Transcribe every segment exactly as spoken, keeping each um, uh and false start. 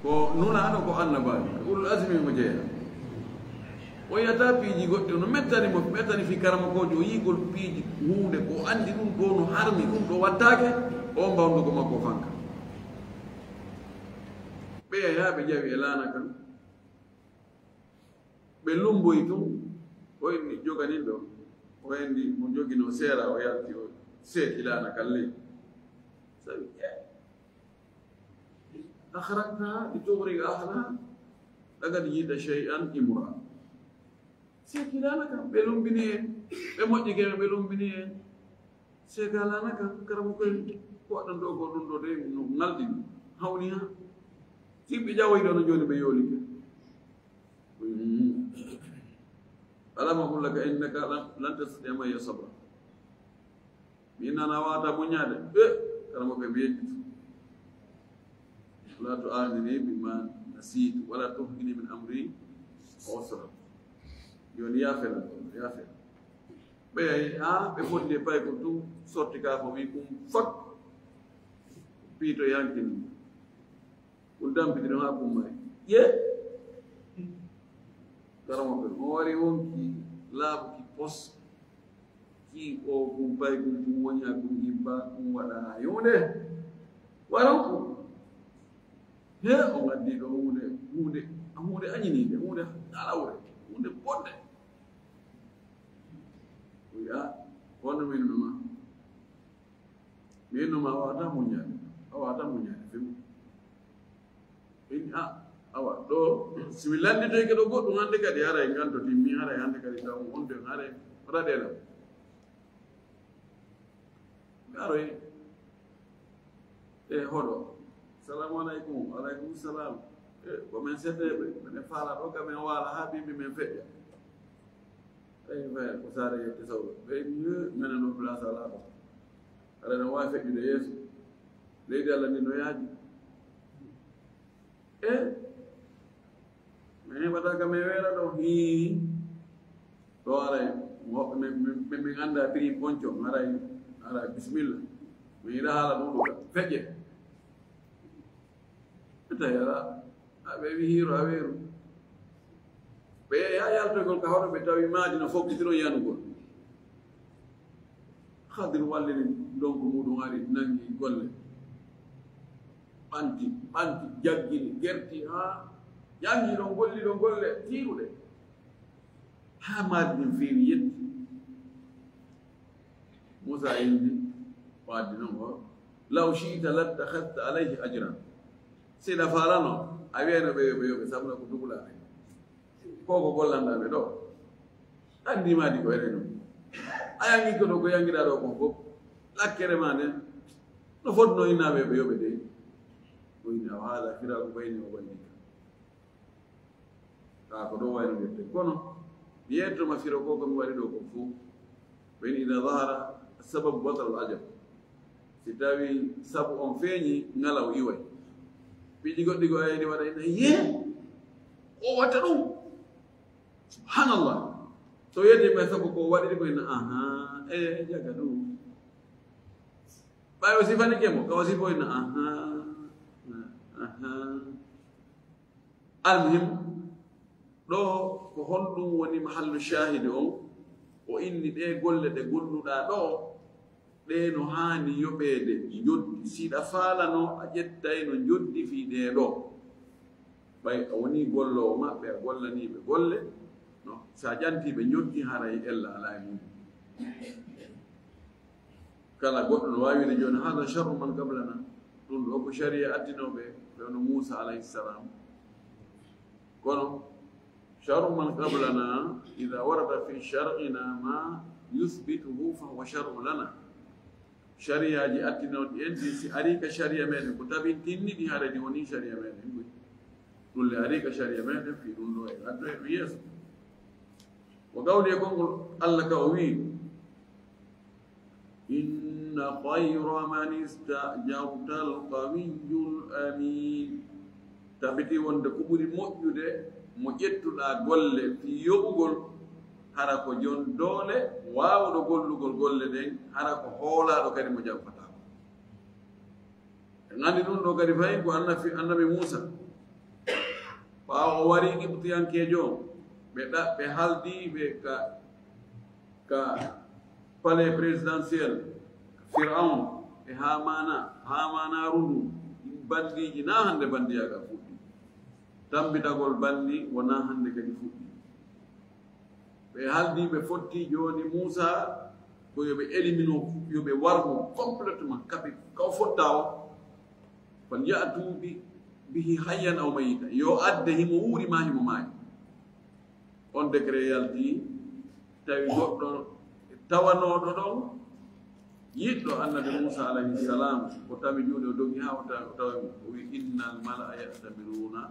Ko nulaaɗo, ko annabaajo, ko ulul azmi mo jeyaa. O yiyata piiji goɗɗi, no mettani mo, mettani fii karamokoojo, o yiigol piiji, huunde ko o anndi ɗum ɗo no harmi, ɗum ɗo wattaake, o mbawndugo makko fanka. Ɓe yahi haa ɓe jawi e laana kan. Ɓe lumboyi tun, o inni joganin ɗo, o inni mo jogino seera, o yalti, o seeki laana kan ley. Sabi, eh, أخرقتها لتغرق أهلها لقد جئت شيئا إمرا. Seeki laana kan, ɓe lumbini en, ɓe moƴƴike en, ɓe lumbini en. Seeka laana kan, karamoko en, ko waɗɗon ɗo ko ɗum ɗo de, no ngalɗini, hawni ha. Timɓe ƴawoyi ɗo no jooni ɓe yoolike. Mm. ألم أقل لك إنك لن، لن تستطيع معي صبرا. Mi nana wata muñaade. Eh, karamoko ɓe yejjitu. لا تؤاخذني بما نسيت ولا ترهقني من أمري عسرا. Jooni yaafena, yaafena. Ɓe yahi, haa ɓe foti e paykun tun, sorti ka ko wi kun fak. Piito yankini. Kun tampiti ɗon haa kun mari. Ye? Karamoko ɓe, mo wari wonki laaɓuki pos. Ki o kun paykun kun woni haa kun yibba, kun waɗa haa yonde. Waron ko. He, o ngaddi ɗo huunde, huunde, huunde añiniinde, huunde alawre, huunde bonde. O wi'a, "Kono min no ma?" Min no ma a wata muññaade, a wata muññaade few. Min, a, awa, ɗo, si mi lannditoyke ɗo goɗɗum hannde kadi, haray nganto timmi, haray hannde kadi taw on ton, haray, wata ɗeɗam. Garoy. E hoɗo. Salamu aleykum. Wa aleykum salam. E, ko men seteeɓe, minen faala ɗo, ka men waala haa bimbi men feƴƴa. Eyi, ɓe ko saare yette sawro. Ɓe ni, menen o place ala ɗo. Aɗa no waawi feƴƴude yeeso. Leydi Allah ndi no yaaji. E, min heɓata ka min weela ɗo. Hii. Ɗo aray, mo-, min, min, min, min annda prix ponco, aray, aray, bisimilla. Min yiɗa haala ɗum ɗo. Feƴƴe. Ɓe tawi ala, a ɓe wi hiiro a weeru. Ɓe yehi haa yaltoygol ka hoto ɓe tawi maadi no fokkitiron yanugol. Hadir wallini ndonko muɗum ari nangi golle. Ɓanti, ɓanti, jaggini, gerti haa ƴangi ɗon golli ɗon golle tiiɗuɗe. Haa maadi ɗin feewi yetti. Muusa indi, o addi non o, "Law shi'ta lattakhadhta alayhi ajran." Si ɗa faalano, a wiyayno ɓe yo ɓe, yo ɓe, sabuna ko dugulaaɓe. Ko ko gollanɗaa ɓe ɗo. Anndi maadi ko enen ɗum. A yangi ko ɗo, ko yangiɗaa ɗo kon fof. Lakkere ma nden, no fotno innaaɓe ɓe yo ɓe dey. O inni, "Awa hada firaku bayni wa baynika." Kaa ko ɗo waynodirte. Kono, mi yettoma firo ko ko mi waɗi ɗo kon fof. Wa in idha zahara sababu batala al ajab. Si tawi sabu on feeñi, ngalaw iway. Piiji goɗɗi ko ayni waɗa ina, "Ye? O watta ɗum? Subhanallah." So yetti ɓe sabu ko waɗiri ko ina, "Aha, e jaga ɗum." Ɓay o sifanike mo, ka o sifo ina, "Aha, aha." Almuhim, ɗo ko honɗum woni mahallu shahidi on? O inni ɗe golle ɗe golluɗaa ɗo, ɗe no haani yoɓeede njoddi. Si ɗa faalano, a ƴettayno njoddi fii ɗe ɗo. Ɓay a wonii golloowo maɓɓe, a gollanii ɓe golle, no, si a ƴantii ɓe njoddi, haray ella alaa e mum. Kala goɗɗo no waawi wiide jooni, "Hada sharru man qablana." Ɗum ɗo ko shari'a attinooɓe, ɓe wano Muusa alayhi salam. Kono, "Sharru man qablana, idha warada fi shar'ina ma yuthbituhu fa huwa shar'u lana." Shari'aaji attinooɗi en ɗi, si arii ka shari'a meɗen, ko tabintinni ɗi, haray ɗi woni shari'a meɗen. Ɗum le arii ka shari'a meɗen, fii ɗum ɗo e addo e ɗum yeeso. O gawdi e konngol Allah ka o wi'i, "Inna khayra man ista'jarta al-qawiyyul amin." Tabiti wonde ko ɓuri moƴƴude mo ƴettuɗaa golle fii yoɓugol, hara ko jon doole waawuɗo gollugol golle ɗen, hara ko hoolaaɗo kadi mo janfataako. En anndi ɗum ɗo kadi fayi ko annabi, annabi Muusa. Ɓaawo o wari Qibtiyankeejo on, ɓe ɗa-, ɓe haldi ɓe ka, ka palais présidentiel, Firaun e Haamaana, Haamaanaaru ndun, ɗin bandiiji na hande bandiyaagal fuɗɗi. Tambitagol bandi wona hande kadi fuɗɗi. Ɓe haldi ɓe fotti jooni Muusa ko yo ɓe élimino, yo ɓe warmo complètement, kaɓe ka o fotta o. Falya'tu bi-, bihi hayyan aw mayyitan. Yo adde himo wuuri ma himo maayi. On décret yalti, tawi goɗɗo tawanooɗo ɗon, yiɗɗo Annabi Muusa alayhi salam, o tami juuɗe, o dogi haa o tawi, o tawi mo. O wi, "Innal mala'a ya'tamiruna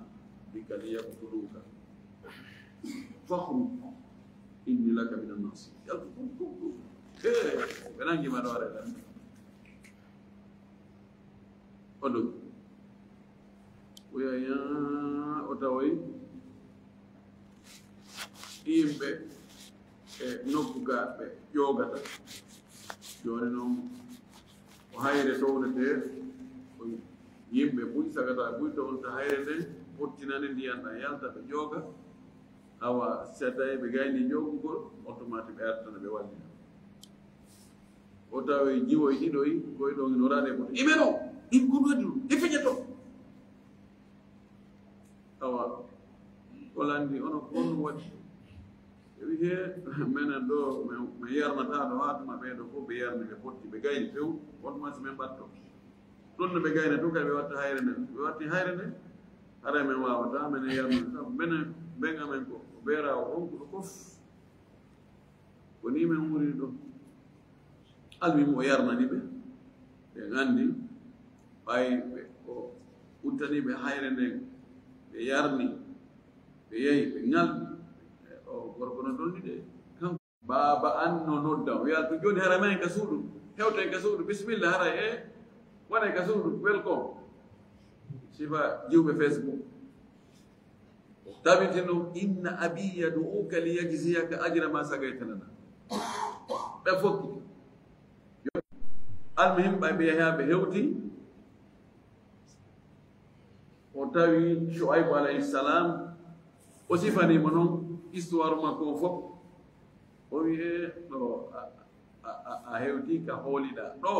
bika liyaqtuluka. Fakhruj inni laka minan nasihin." Yaltu, kum, kum, kum. Eh, ɓe nangi ma ɗo, are ɗan. O dogi. O yahi haa o tawoyi yimɓe e nokku ga ɓe ƴoogata. Jooni non, ko hayre townetee, ko yimɓe buy sagata buy townata hayre nden, pottinane ndiyan ɗan yalta ɓe ƴooga. Awa, si tawi ɓe gayni ƴoogugol, automatique ɓe artana ɓe wallina. O tawi jiwoy ɗiɗoy, koy ɗon ino raade ko, "Imeno, im ko waɗi ɗum, e feƴe to." Awa, o landi, "Ono ko honɗum waɗi?" Ɓe wi, "He, menen ɗo, men, men yarnataa ɗo, haa tuma ɓee ɗo fof ɓe yarni, ɓe potti, ɓe gayni few, on tuma si men mbatto." Ɗum no ɓe gayna tun, kadi ɓe watta hayre nden. Ɓe watti hayre nden, haray men waawataa, menen yarnude tan. Menen, ben amen ko, ko beeraawo on, ko ɗo fof. Ko nii men wuuri ɗo. Almuhim o yarnani ɓe. Ɓe anndi, ɓay ɓe, o uttani ɓe hayre nden, ɓe yarni, ɓe yehi, ɓe ŋalɗi. O gorko no dolni de. Kanko, "Baaba an no nodda." O wi'a, "To jooni hara men ka suudu. Hewten ka suudu. Bismillah, hara e. Wonee ka suudu. Welcome." Sifa jiwɓe Facebook. Tabitino, "Inna abi yad'uka liyajziyaka ajra ma sagayta lana." Ɓe fokki. Almuhim, ɓay ɓe yahi ɓe hewti. O tawi Shu'aybu alayhi salam, o sifanii mo non histoire makko on fof. O wi'e, "Ɗo a, a, a, a hewti ka hooliɗaa. Ɗo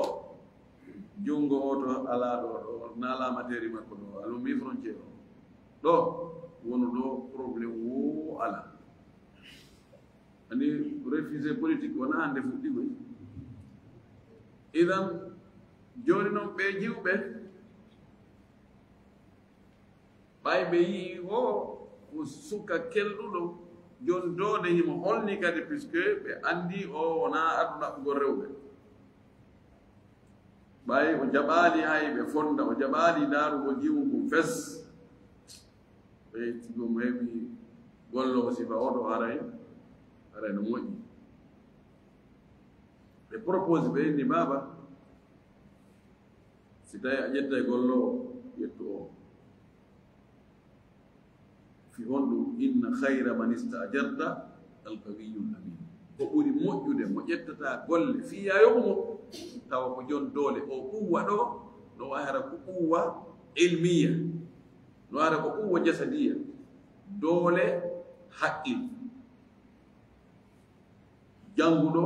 junngo o to alaa ɗo, ɗo na laamateeri makko ɗo, a lummii frontière o. Ɗo wonu ɗo problème wo alaa." Ani réfugié politique wona hannde fuɗɗi koy. Idan, jooni non ɓe jiwɓe, ɓay ɓe yi'i o ko suka kelɗuɗo, jon doole himo holni kadi, puisque ɓe anndi o wona aduna ɓugol rewɓe. Ɓay o jaɓaali hay ɓe fonda, o jaɓaali ndaarugol jiwu ngun fes. Ɓe yetti gom heɓi gollo o sifa oɗo haray, haray no moƴƴi. Ɓe propose, ɓe inni, "Baaba, si tawi a ƴettay gollo o, ƴettu o." Fi honɗum? "Inna khayra man ista'jarta al-qawiyyul amin." Ko ɓuri moƴƴude mo ƴettata golle fii yaa yoɓu mo, tawa ko jon doole, o quwwa ɗo, no wa'i hara ko quwwa ilmiya, no wa'i hara ko quwwa jasadiya, doole haqqil, jannguɗo,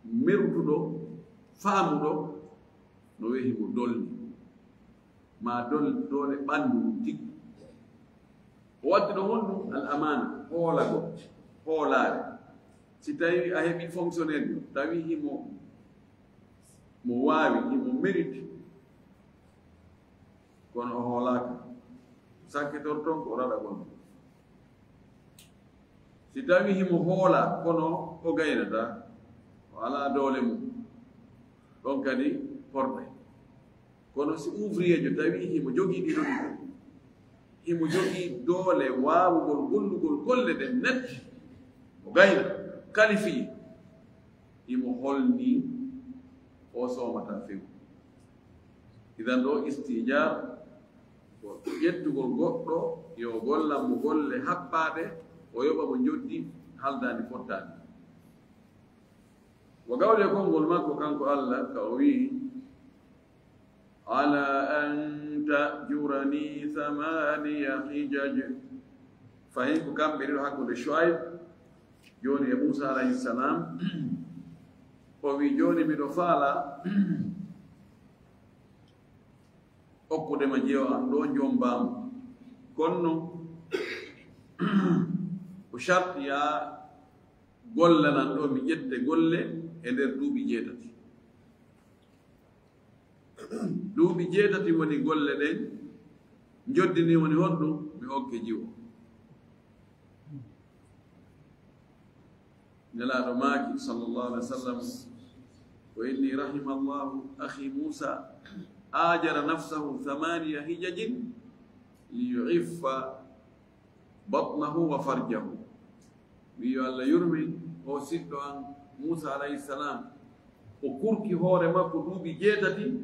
merduɗo, faamuɗo, no wehi mo dolni. Ma dol-, doole ɓanndu ngun tigi. O watti ɗo honɗum? Al amaana, hoolagol, hoolaare. Si tawi a heɓi fonctionnaire jo, tawi himo, mo waawi, himo mérite, kono o hoolaaka, sakkitorton ko o raɗa gonɗo. Si tawi himo hoola, kono o gaynata, o alaa doole mum, ɗon kadi porɗay. Kono si ouvrier jo tawi himo jogii ɗiɗo ɗiɗo, himo jogii doole waawugol gollugol golle ɗen net, o gayna, qualifié, himo holni o soomata few. Idan ɗo istijar ko ƴettugol goɗɗo yo gollan mo golle happaaɗe, o yoɓa mo njoddi haldaani fottaani. Wa gawle konngol makko kanko Allah ka o wi'i, "Ala an تأجرني ثماني حجج. Fahin ko kamɓe ɗiɗo hakkunde Shuaib, jooni e Musa alayhi salam. O wi, jooni miɗo faala okkude ma jeyo an ɗo jombam. Kono o sharti ya gollanan ɗo mi ƴette golle e nder duuɓi jeetati. Duuɓi jeetati woni golle ɗen, njoddini woni honɗum? Mi okke jiwo. Nelaaɗo maaki, sallallahu alaihi wasallam, ko inni rahimallahu akhi Musa, ajara nafsahu thamaniya hijajin liyu'iffa batnahu wa farjahu. Mi yo Allah yurmin o siɗɗo an Musa alayhi salam, o kurki hoore makko duuɓi jeetati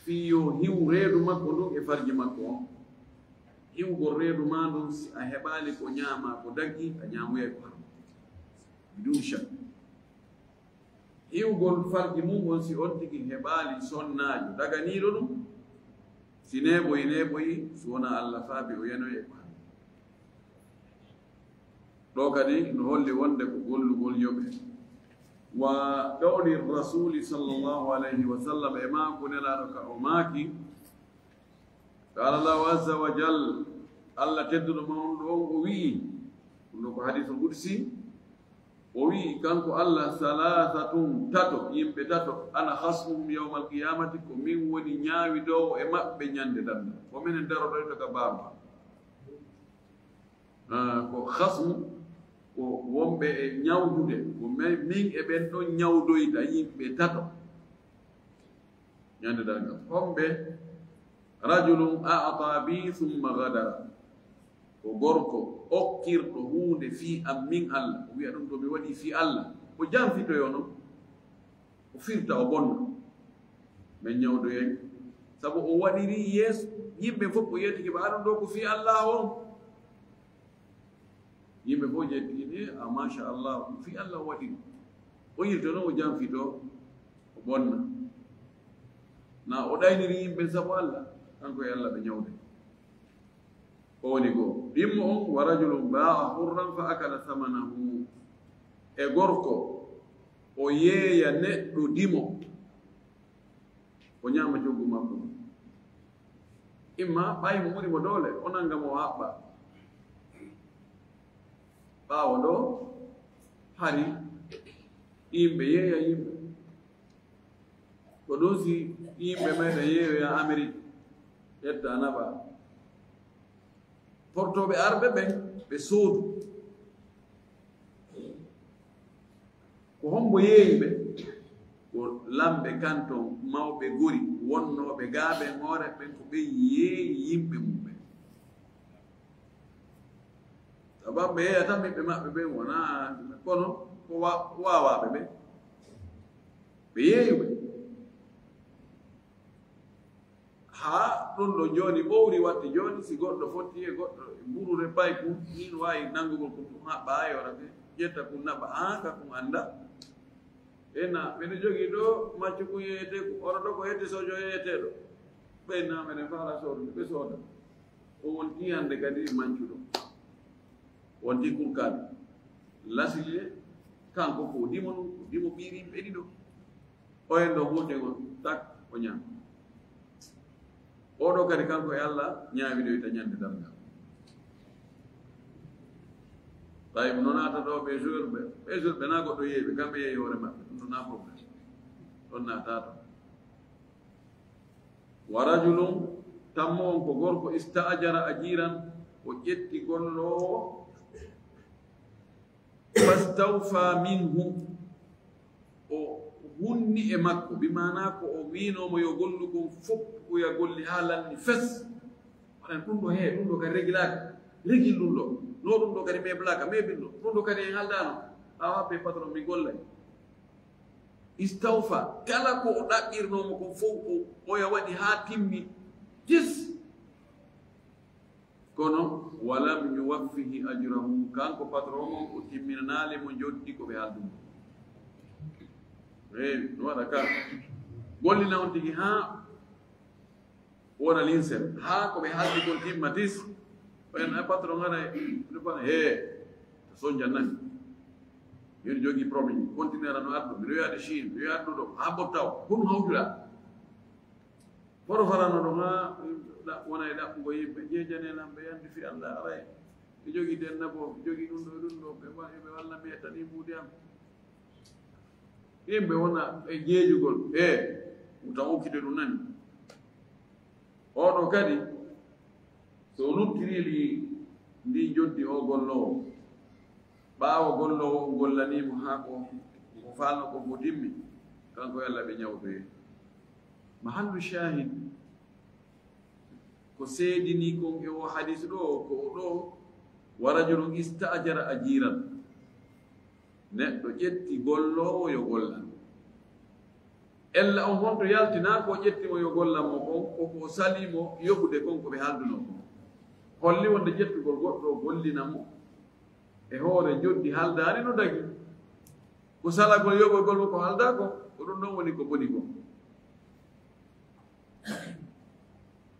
fii yo hiw reedu makko ndun e farji makko on. Hiwgol reedu maa ndun, si a heɓaali ko ñaamaa, ko daggi, a ñaamoyay ko haram. Bidun shak. Hiwgol farji mun on, si on tigi heɓaali sonnaajo daganiiɗo ɗum, si neeɓoyi neeɓoyi, si wonaa Allah faabi o yanoyi e ko haram. Ɗo kadi no holli wonde ko gollugol yoɓe. Wa qawli Rasuli sallallahu alayhi wa sallam, e maako Nelaaɗo ka o maaki, Qala Allahu azza wa jal, Allah tedduɗo mawnuɗo on o wi'i, ɗum ɗo ko hadiisul qudsi, o wi'i kanko Allah, "Salasatun, tato, yimɓe tato, ana khasmuhum yawmal qiyamati, ko min woni ñaawidoowo e maɓɓe ñande darngal." Ko minen daroɗoyta ka baaba. Ah, ko khasmu, ko wonɓe e ñawdude, ko min, min e ɓen ɗon ñawdoyta yimɓe tato. Ñande darngal. Homɓe? Rajulun a'ta bi thumma ghadara. Ko gorko okkirɗo huunde fii am min Allah. O wi'a ɗum ɗo mi waɗi fii Allah. O janfitoyo non. O firta, o bonna. Men ñawdoyen. Sabu o waɗiri yeeso yimɓe fof, o yeetiki ɓe aɗum ɗo ko fii Allah on. Yimɓe fof jettini, a machallah, ko fii Allah o waɗiri. O yilto non, o janfito, o bonna. Na o ɗayniri yimɓe sabu Allah, kanko e Allah ɓe ñawde. O woni goo. Ɗimmo on, wa rajulun ba'a hurran fa akala samanahu. E gorko, o yeeya neɗɗo dimo, o ñaama coggu makko. Imma ɓay mo ɓuri mo doole, o nanga mo o haɓɓa. Ɓaawo ɗo, hari yimɓe yeeya yimɓe. Ko ɗum si yimɓe meɗen yeeyoya Amerik, ƴetta naɓa. Portooɓe arɓe ɓen, ɓe soodu. Ko hombo yeeyi ɓe? Ko lamɓe kanton mawɓe gori, wonnooɓe gaa ɓen, hoore ɓen, ko ɓe yeeyi yimɓe mum ɓen. Sabu ɓe yeeya tan ɓiɓɓe maɓɓe ɓen wonaa, kono ko wa-, waawaaɓe ɓen. Ɓe yeeyi ɓe. Haa ɗum ɗo jooni ɓowri watti jooni, si goɗɗo fotti e goɗɗo e mburuure pay kun, min waawi nanngugol kun, ɗum haɓɓa, haa yoora ɓe, ƴetta kun naɓa, haa ka kun annda. Ena, miɗo jogii ɗo maccu kun yeeyetee kun, oɗo ɗo ko hette sojo yeeyeteeɗo. Ɓen na meɗen faala soodude, ɓe sooda. O wonti hannde kadi mancuɗo. Wonti kurkaani. Lasili kanko ko dimo ɗum, ko dimo ɓiiri ɓe ɗiɗo. O en ɗo hunde ngon, tak, o ñaama. Oɗo kadi kanko e Allah ñaawidoyta ñande darngal. Tawi no naata ɗo ɓe joueur ɓe, ɓe joueur ɓe na goɗɗo yeeyi ɓe, kamɓe yeeyi hoore maɓɓe, ɗum ɗo na problème. Ɗon naata to. Wa rajulun, tammo on ko gorko, ista'jara ajiran, o ƴetti golloowo, fastawfa minhu, o hunni e makko, bi maana ko o wiinoo mo yo gollu kon fof, o ya golli haa lanni fes. Oɗon ɗum ɗo hee, ɗum ɗo kadi regilaaka, regil ɗum ɗo, no ɗum ɗo kadi meeblaaka, meebil ɗo, ɗum ɗo kadi en haldaano, a wappe patron mi gollay. Istawfa, kala ko o ɗaɓɓirnoo mo kon fof, o, oya waɗi haa timmi, jis. Kono, walam yuwaffihi ajrahu, kanko patron on, o timminanaali mo njoddi ko ɓe haldunoo. Eey, no waɗa ka. Gollina on tigi haa Wona linsen. Haa ko ɓe haaldi kon timma tis. Ɓen a patron ara e, ɓe fana, "Hee, sonja nani. Miɗo jogii problème. Conteneur no addu. Miɗo yaade Chine. Miɗo yaade ɗo. Haa ɓottaw. Kono hawtuɗa." Foro farano ɗo haa ɗa-, wona e ɗaɓɓugo yimɓe. Jeejane lan ɓe yandi fi Allah aray. Ɓe jogii den nabo, ɓe jogii ɗum ɗo e ɗum ɗo. Ɓe wa-, ɓe walla mbiya tani mbuuɗi am. Yimɓe wona e jeejugol. E, wuta okkide ɗum nani. Oɗo kadi, so o nuttirili ndi joddi o golloowo, ɓaawo golloowo o gollanii mo haa ko, ko faalno ko mo dimmi, kanko e Allah ɓe ñawdoye. Mahallu shahid, ko seedini kon e o hadis ɗo, ko o ɗo, "Wa rajulun ista'jara ajiran." Neɗɗo ƴetti golloowo yo gollan. Ella on honto yaltinaa ko ƴetti mo yo gollan mo kon, ko ko sali mo yoɓude kon ko ɓe haldunoo kon. Holli wonde ƴettugol goɗɗo gollina mo e hoore joddi haldaani no dagi. Ko salagol yoɓogol mo ko haldaa ko, ko ɗum ɗon woni ko boni kon.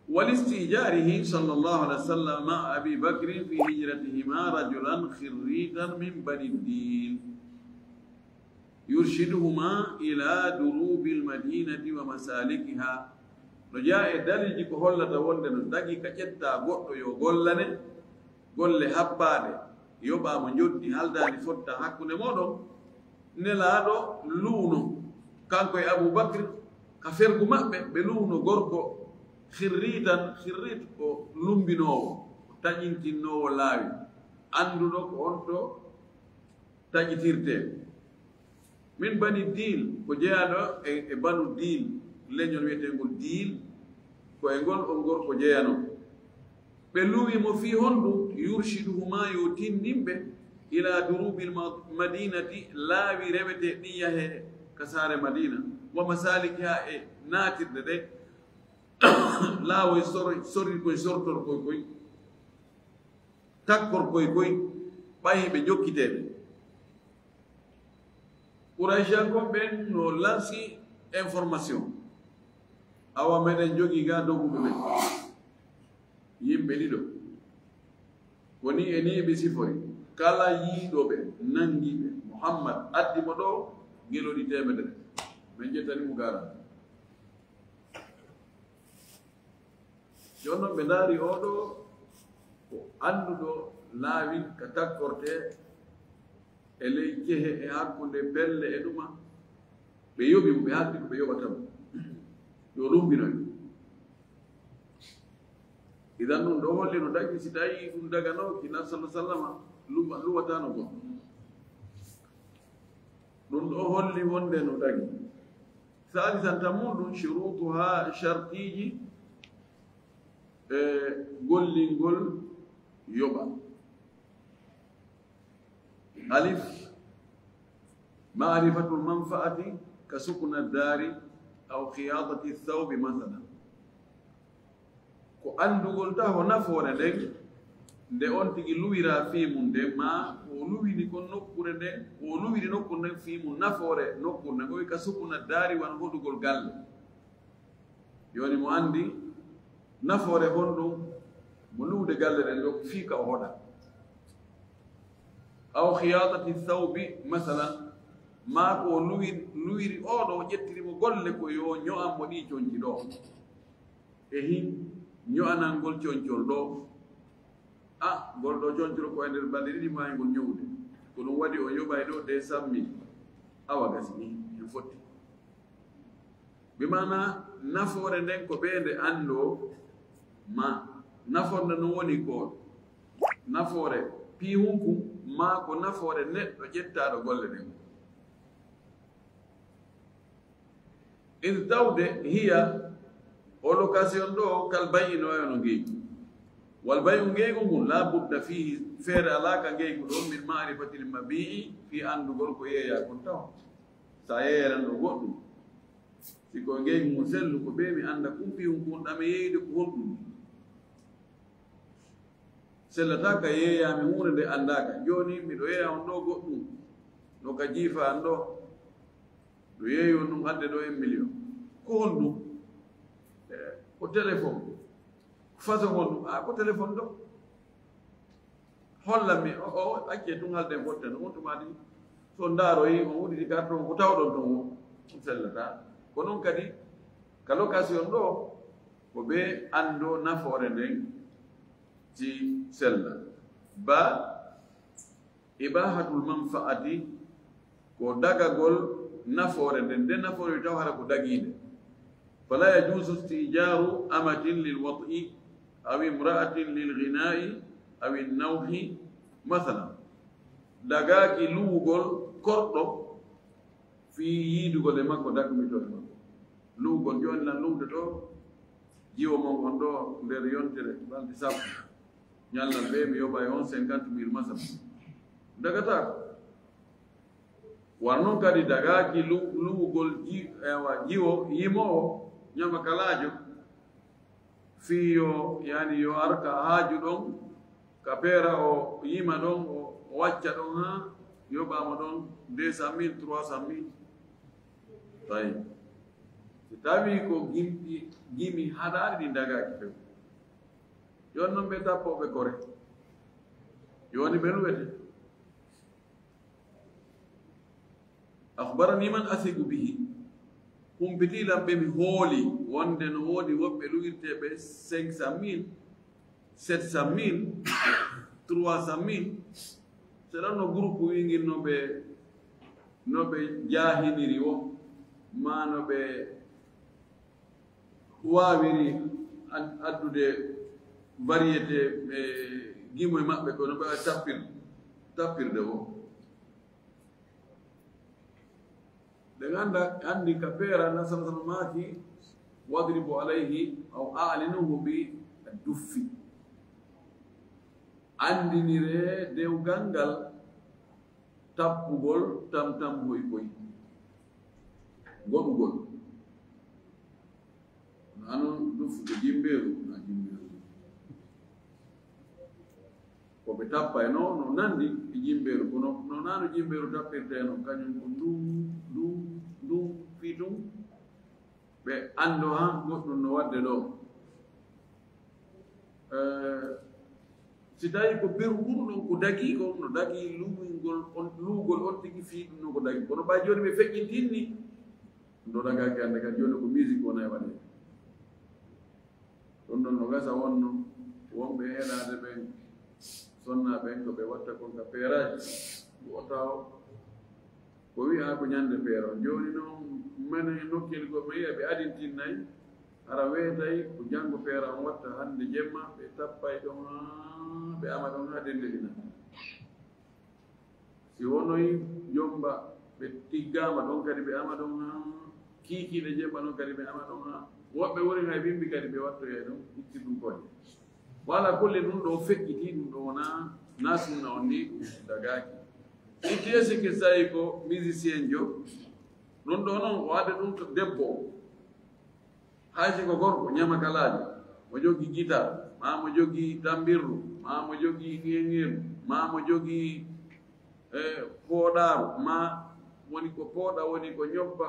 ولإستئجاره صلى الله عليه وسلم مع أبي بكر في هجرتهما رجلا خريتا من بني الديل يرشدهما إلى دروب المدينة ومسالكها. No jeyaa e daliiji ko hollata wonde no dagi ka ƴetta goɗɗo yo gollane golle happaaɗe, yoɓaa mo njoddi haldaani fotta hakkunde mooɗon. Nelaaɗo luuno, kanko e Abu Bakr, ka fergu maɓɓe, ɓe luuno gorko, khirritan, khirrit ko lumbinoowo, ko taƴintinnoowo laawi, annduɗo ko on to taƴitirtee. Min bani Diil, ko jeyaaɗo e, e banu Diil, leñol wiyeteengol Diil, ko e ngol on gorko jeyanoo. Ɓe luwi mo fii honɗum? Yurshiduhuma, yo tinndin ɓe, ila durubil ma-, madinati, laawi rewetee ɗin yahee ka saare Madina, wa masalikiha, e naatirɗe ɗe, laawoy sor-, sorri koy, sortor koy koy, takkor koy koy, ɓay ɓe jokkitee ɓe. Qurayshiyankon ɓen no lansi information. Awa meɗen jogii ga doguɓe ɓen. Yimɓe ɗiɗo. Ko ni e ni ɓe sifori. Kala yiiɗo ɓe, nangi ɓe, Muhammad addi mo ɗo, gelooɗi teemedere. Men ƴettani mo garanti. Jooni non ɓe ndaari oo ɗoo ko annduɗo laawi ka takkortee e ley cehe e hakkunde pelle e ɗuma. Ɓe yoɓi mo, ɓe haalti ko ɓe yoɓata mo. Yo lumbinoy. Idan ɗum ɗoo holli no dagi, si tawi ɗum daganooki na sallallahu sallama, luma-, luwataano goɗɗo. Ɗum ɗoo holli wonde no dagi. Saalisan, tammuɗum, shurutuha, shartiiji, e gollingol yoɓa. Alif, ma'rifatul manfa'ati ka sukna dari aw khiyatati thawbi, masalan. Ko anndugol taho nafoore nden, nde on tigi luwiraa fii mun nden, maa ko o luwiri kon nokkuure nden, ko o luwiri nokkuure nden fii mun, nafoore nokkuure nden, ko wi ka sukuna daari, wano hoɗugol galle. Jooni mo anndi nafoore honɗum mo luwde galle ɗen ɗo fii ka o hoɗa. Aw khiyatati thawbi, masalan, maa ko o luwi-, luwiri oo ɗoo, ƴettiri mo golle ko yo ño'an mo ɗii conci ɗoo. E hin ño'anangol concol ɗoo. A, ngol ɗoo concol ko e nder balɗe ɗiɗi maa ngol ñowde. Ko ɗum waɗi o yoɓay ɗoo deux cent mille. Awa gasi ni, en fotti. Bi maana nafoore nden ko ɓe nde anndoo ma nafoore nden no woni ko nafoore piihunku maa ko nafoore neɗɗo ƴettaaɗo golle ɗen. Id tawde hiya o location ɗo kal bay'i no wayno ngeygu. Wal bay'u ngeygu ngun la budda fihi feere alaa ka ngeygu ɗon min ma'rifatil mabi'i fii anndugol ko yeeyaa kon taw. Sa yeeyanan ɗo goɗɗum. Si ko ngeygu ngun sellu ko ɓe mi annda kumpi hun kun ɗame yeeyde ko honɗum. Sellata ka yeeyaa mi huunde nde anndaaka. Jooni miɗo yeeya on ɗo goɗɗum. No ka jiifa an ɗo. No yeeyi on ɗum hannde ɗo en million. Ko honɗum? Eh, ko téléphone. Façon honɗum? A, ko téléphone ɗo. Hollan mi, o, o, acce tun halden fotten, on tuma di. So ndaaroyi, on udditi carte on, ko tawɗon ton o, on sellata. Ko non kadi, ka location ɗo, ko ɓe anndo nafoore nden si sella. Ba, ibahatul manfaati, ko dagagol nafoore nden. Nden nafoore taw hara ko dagiinde. Fala yajuuzu isti'jaaru amatin lil wat'i, aw imra'atin lil ghinaa'i, aw innawhi, masalan. Dagaaki luwugol korɗo fii yiidugol e makko, dakmitoo e makko. Luwugol jooni lan luwde ɗo, jiwo mon on ɗo nder yontere balɗe sappo. Ñallal ɓe mi yoɓa e on cinquante mille masalan. Dagataako. War non kadi dagaaki lu-, luwugol ji-, ewa, jiwo, yimoowo, ñamakalaajo, fii yo, yani yo ar ka haaju ɗon, ka peera o yima ɗon, o, o wacca ɗon haa yoɓaama ɗon deux cent mille, trois cent mille. Tawi. Si tawii ko gimɗi, gimi haɗaali ɗi dagaaki few. Yon non ɓe tappooɓe kore. Yoni ɓe luwete. Akhbarani man athiqu bihi. Humpiti lan ɓe mi hooli wonde no woodi woɓɓe luwirteeɓe cinq cent mille, sept cent mille, trois cent mille. Selon no groupe wingin no ɓe, no ɓe jaahiniri o, maa no ɓe waawiri an-, addude variété, e gimoy maɓɓe ko no ɓe wawi tappir-, tappirde o. Ɓe ganda, anndi ka peera na sama sama maaki, wadribu alayhi aw a'linuhu bi duffi. Anndinire dewgal ngal tappugol tam tam hoy koy. Goɗugol. Nano duffude jimbeeru, na jimbeeru. Ko ɓe tappayno, no nandi e jimbeeru, kono no nano jimbeeru tappirteno, kañum ko ndun, ndun, ndun, fii tun. Ɓe anndo han goɗɗum no waɗde ɗo. Eh, si tawi ko beru ɗum ɗon ko dagi, ko no dagi luwingol on, luwgol on tigi fii ɗum no ko dagi. Kono ɓay jooni ɓe feƴƴintinni, ɗum ɗo dagaaki hannde kadi jooni ko musique wona e waɗe. Ɗum ɗon no gasa wonno wonɓe heɗaade ɓen, sonna ɓen ko ɓe watta kon ka peeraaji. Ko o taw ko wi'a ko ñande peera. Jooni noon, menen e nokkeeli goo, mi yi'a ɓe adintinnay, hara weetay ko janngo peera on watta hannde jemma, ɓe tappay ɗon haa ɓe ama ɗon haa dennde ina. Si wonoy jomba, ɓe tiggaama ɗon kadi ɓe ama ɗon haa kiikiiɗe jemma ɗon kadi ɓe ama ɗon haa woɓɓe woni hay bimbi kadi ɓe wattoyay ɗon, itti ɗum koye. Wala kulle ɗum ɗo feƴƴiti, ɗum ɗo wona na sunna on ni, ɗum dagaaki. Itti e sikki sayi ko musicien jo, ɗum ɗo noon, waade ɗum to debbo o. Hay si ko gorko, ñamakalaajo, mo jogii gitar, maa mo jogii tambirru, maa mo jogii ŋeŋeru, maa mo jogii, eh, pooɗaaru, maa woni ko pooɗa, woni ko ñobba,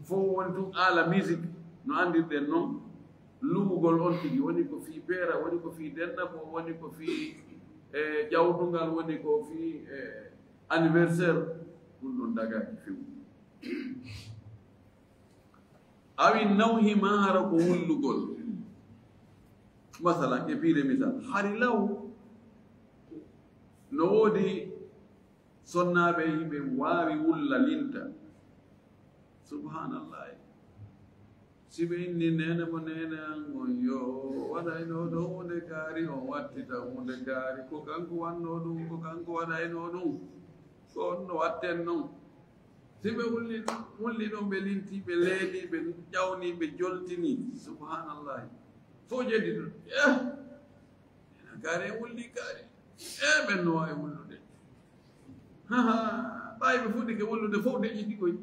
fof woni tun aala musique, no anndirɗen noon, luwugol on tigi, woni ko fii peera, woni ko fii dennabo, woni ko fii, eh, ƴawtungal, woni ko fii, eh, anniversaire, ɗum ɗon dagaaki few. Awi nawhi maa hara ko wullugol. Masalan, e piire misal, hari law no woodi sonnaaɓe yiɓe waawi wulla linta. Subhanallahi. Si ɓe inni neene mo neene an on yo waɗayno ɗo huunde kaari, on wattita huunde kaari. Ko kanko wannoo ɗum, ko kanko waɗaynoo ɗum. Ko on no watten noon. Si ɓe wulli, wulli ɗon, ɓe linti, ɓe leeli, ɓe ƴawni, ɓe joltini. Subhanallahi. Fof jeddi ɗum. Eh! Ena kaari en wulli kaari. Eh, ɓen no waawi wullude. Ha, ha. Ɓaawi ɓe fuɗɗike wullude fof deƴƴiti koy.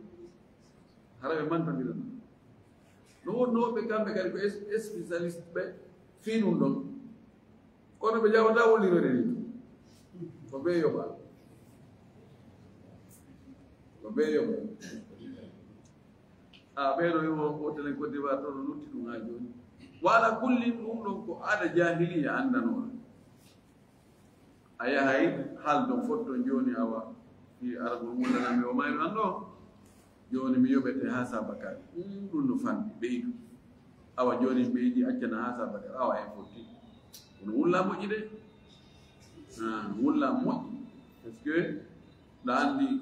Hara ɓe mantondira. No wonno woɓɓe kamɓe kadi ko es-, spécialiste ɓe fii ɗum ɗon. Kono ɓe jaɓataa wullirede ni. Ko ɓe yoɓa. Ko ɓe yoɓa. A, ɓee ɗo yo o hôtel en Côte d'Ivoire, ɗo no lutti ɗum haa jooni. Wala kullin, ɗum ɗon ko aada jahiliya anndanooɗo. A yahay haldon fotton jooni, awa, fi aragol wullanami o mayno an ɗo. Jooni mi yoɓete haa sabakare. Mm, ɗum no fanɗi, ɓeydu. Awa, jooni mi ɓeydi, accana haa sabakare. Awa, en fotti. Kono wulla moƴƴi de. Ah, wulla moƴƴi. Parce que ɗa anndi,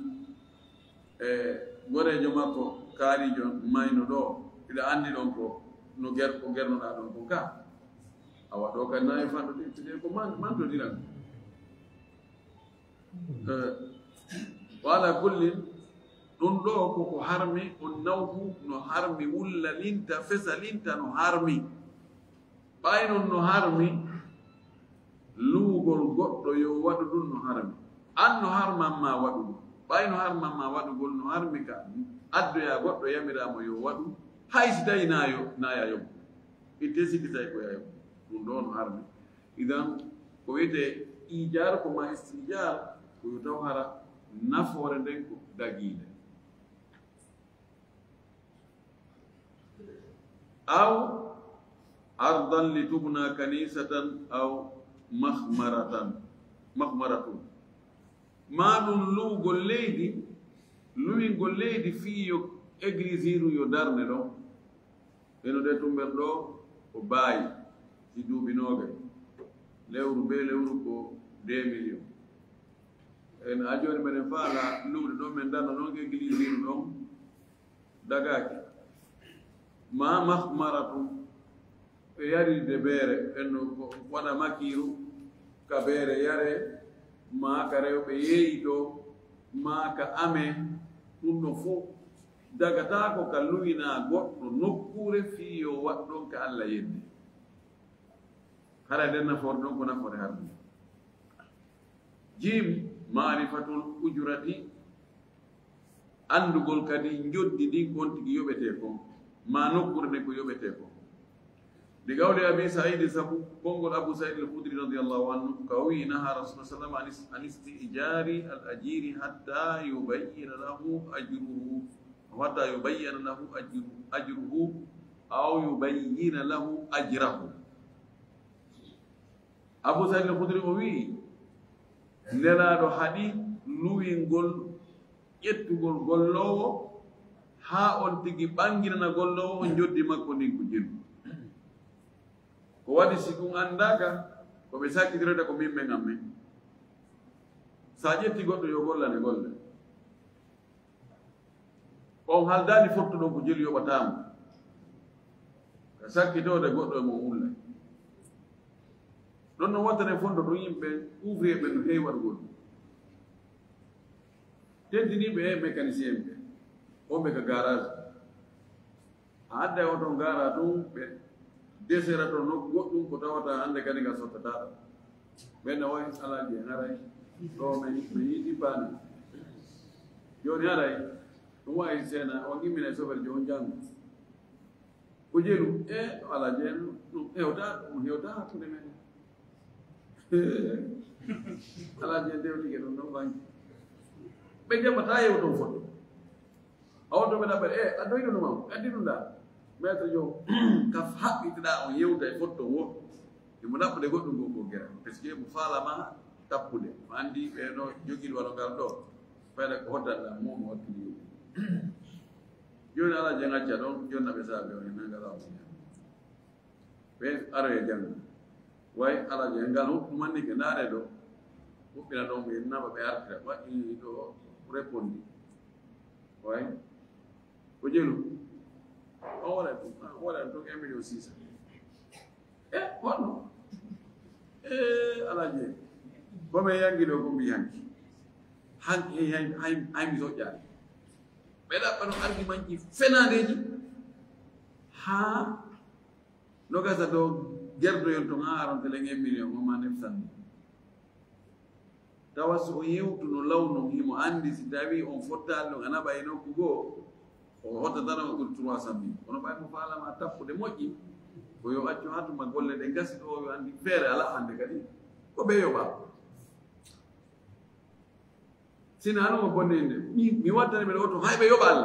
e, goreejo makko kaarijo mayno ɗo, iɗa anndi ɗon ko no ger-, ko gernoɗaa ɗon ko ka. Awa ɗo kadi nawi fanɗo de, de ko man-, mantodiran. Eh, wala kullin, ɗum ɗo ko ko harmi, on nawhu no harmi, wulla linta, fesa linta no harmi. Ɓay non no harmi, luwugol goɗɗo yo waɗu ɗum no harmi. An no harman ma waɗugol. Ɓay no harman ma waɗugol no harmi ka addoya goɗɗo yamira mo yo waɗu, hay si tawi na yo, na ya yoɓu. Itte sikki tawi ko ya yoɓu. Ɗum ɗo no harmi. Idan, ko wiyetee ijaar, ko ma istijaar, ko yo taw hara nafoore nden ko dagiinde. Aw ardan li tubna kanisatan aw makhmaratan, makhmaratun. Ma ɗum luwgol leydi, luwingol leydi fii yo eglisiiru yo darne ɗon. Eno ɗe tumber ɗo ko baayi si duuɓi noogay. Lewru be lewru ko deux millions. En a jooni meɗen faala luwde ɗon, men darna ɗon eglisiiru ɗon dagaaki. Ma makhmaratun, ɓe yaride beere, en no ko waɗa makiiru ka beere yare, ma ka rewɓe yeeyito, ma ka ame, ɗum ɗo fof dagataako ka luwinaa goɗɗo nokkuure fii yo waɗ ɗon ka Alla yeddi. Hara nden nafoore ɗon ko nafoore harmi. Jim, maarifatul ujurati, anndugol kadi njoddi ndin kon tigi yoɓetee kon, ma nokkuure nden ko yoɓetee kon. Ndi gawle Abi Saidi, sabu konngol Abu Saidi al-Khudri radiyallahu anhu, ka o wi'i, naha Rasulullah sallallahu alaihi wasallam an is-, an istijari al-ajiri hatta yubayyana lahu ajruhu, hatta yubayyana lahu ajru-, ajruhu, aw yubayyana lahu ajrahu. Abu Saidi al-Khudri o wi'i, Nelaaɗo haɗi luwingol ƴettugol golloowo, haa on tigi ɓanginana golloowo on njoddi makko ndin ko jelu. Ko waɗi si ɗum anndaaka, ko ɓe sakkitirata ko min men an men. So a ƴetti goɗɗo yo gollane golle. On haldaani fottuɗon ko jelu yoɓataamo. Ka sakkitoode goɗɗo e mo wulla. Ɗon no wattane fondo ɗum yimɓe ouvrier ɓe no heewi waɗugol. Tentiniiɓe e mécanicien ɓe, wonɓe ka garage. A adda e oto ngaara tun, ɓe desera to nokku goɗɗum ko tawata hannde kadi nga sottata ɗo. Ɓen no wawi alaaji en haray, ɗo men, men yiɗi paani. Jooni haray, ɗum wawi seena, on immina e sofere jooni janngo. Ko jelu, e, ɗo alaaji en, ɗum hewta, ɗum hewta hakkunde men. Alaaji en dewtike ɗum ɗon bannge. Ɓe jaɓata yew ɗon foto. A wonto ɓe ɗaɓɓere, e, a doyɗo ɗum am, addi ɗum ɗa. Maître Diop, ka haɓɓitiɗa on yewta e fotto wo. Imo ɗaɓɓude goɗɗum ko, ko gera. Parce que mo faalama tappude. Mo anndi ɓe no jogiiɗo wano ngal ɗo. Fayda ko hoddanɗa mo, mo wattini yewta. Jooni alaaji en acca ɗon, jonna ɓe saabe on, en nanga law. Ɓe aroya janngo. Way alaaji en ngal huɓɓu mannike ndaare ɗo. Huɓɓina ɗon ɓe naɓa ɓe artira. Waɗi ɗo répondi. Way. Ko jelu. On waɗa ɗum, on waɗa ɗum un million six cent. E, honno? E, alaaji en. Ko men yangi ɗo, ko mbi yangi. Han-, hay, hay, hay, hay mi soƴƴaani. Ɓe ɗaɓɓano argument ji fenaandeeji. Haa no gasa dow gerdoyol ton haa aron telen un million, on ma neuf cent mille. Tawa so o yewtuno law non, himo anndi si tawi on fottaali ɗon, a naɓa e nokku goo, o hottata ɗon o ɓuri trois cent mille. Kono ɓay mo faalama tappude moƴƴi, ko yo accu haa tuma golle ɗe ngasi ɗo, yo anndi feere alaa hannde kadi, ko ɓe yoɓa. Sina ano mo bonninde, mi, mi wattani ɓe oto, hay ɓe yoɓaali.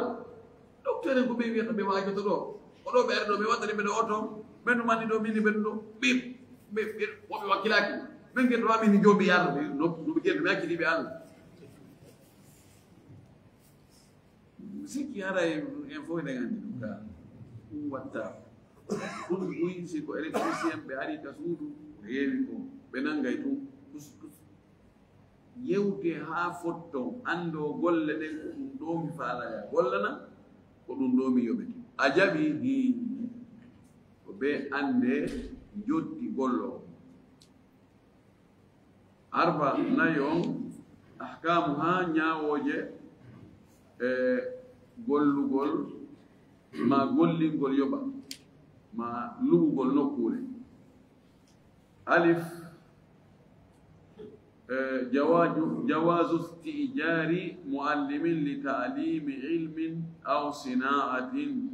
Docteur en ko ɓe wiyata ɓe waajoto ɗo. Oɗo ɓe ari ɗo, mi wattani ɓe oto, Ɓen ɗum anndi ɗo, min ɓen ɗo, ɓe, ɓe, ɓe, woɓɓe wakkilaaki. Ɓen ke ɗo, amin joomi yarno ɓe, no, no ɓe gerte, ɓe acciti ɓe Allah. Sikki haray en fof eɗen anndi ɗum ka. Ɗum watta. Ɗum buy, si ko électricien ɓe ari ka suudu, ko heewi ko, ɓe nanngay ɗum. Kus, kus. Yewte haa fotton, anndoo golle ɗen, ko ɗum ɗoo mi faalaya gollana, ko ɗum ɗoo mi yoɓete. A jaɓi? Hii. Ko ɓe anndee njoddi gollo on. Arba nayi on, ahkaamu haa ñaawooje e gollugol ma gollingol yoɓa ma luɓugol nokkuure. Alif, eh, jawaaju, jawaazu isti'jaari muallimin li ta'liimi ilmin aw sina'atin.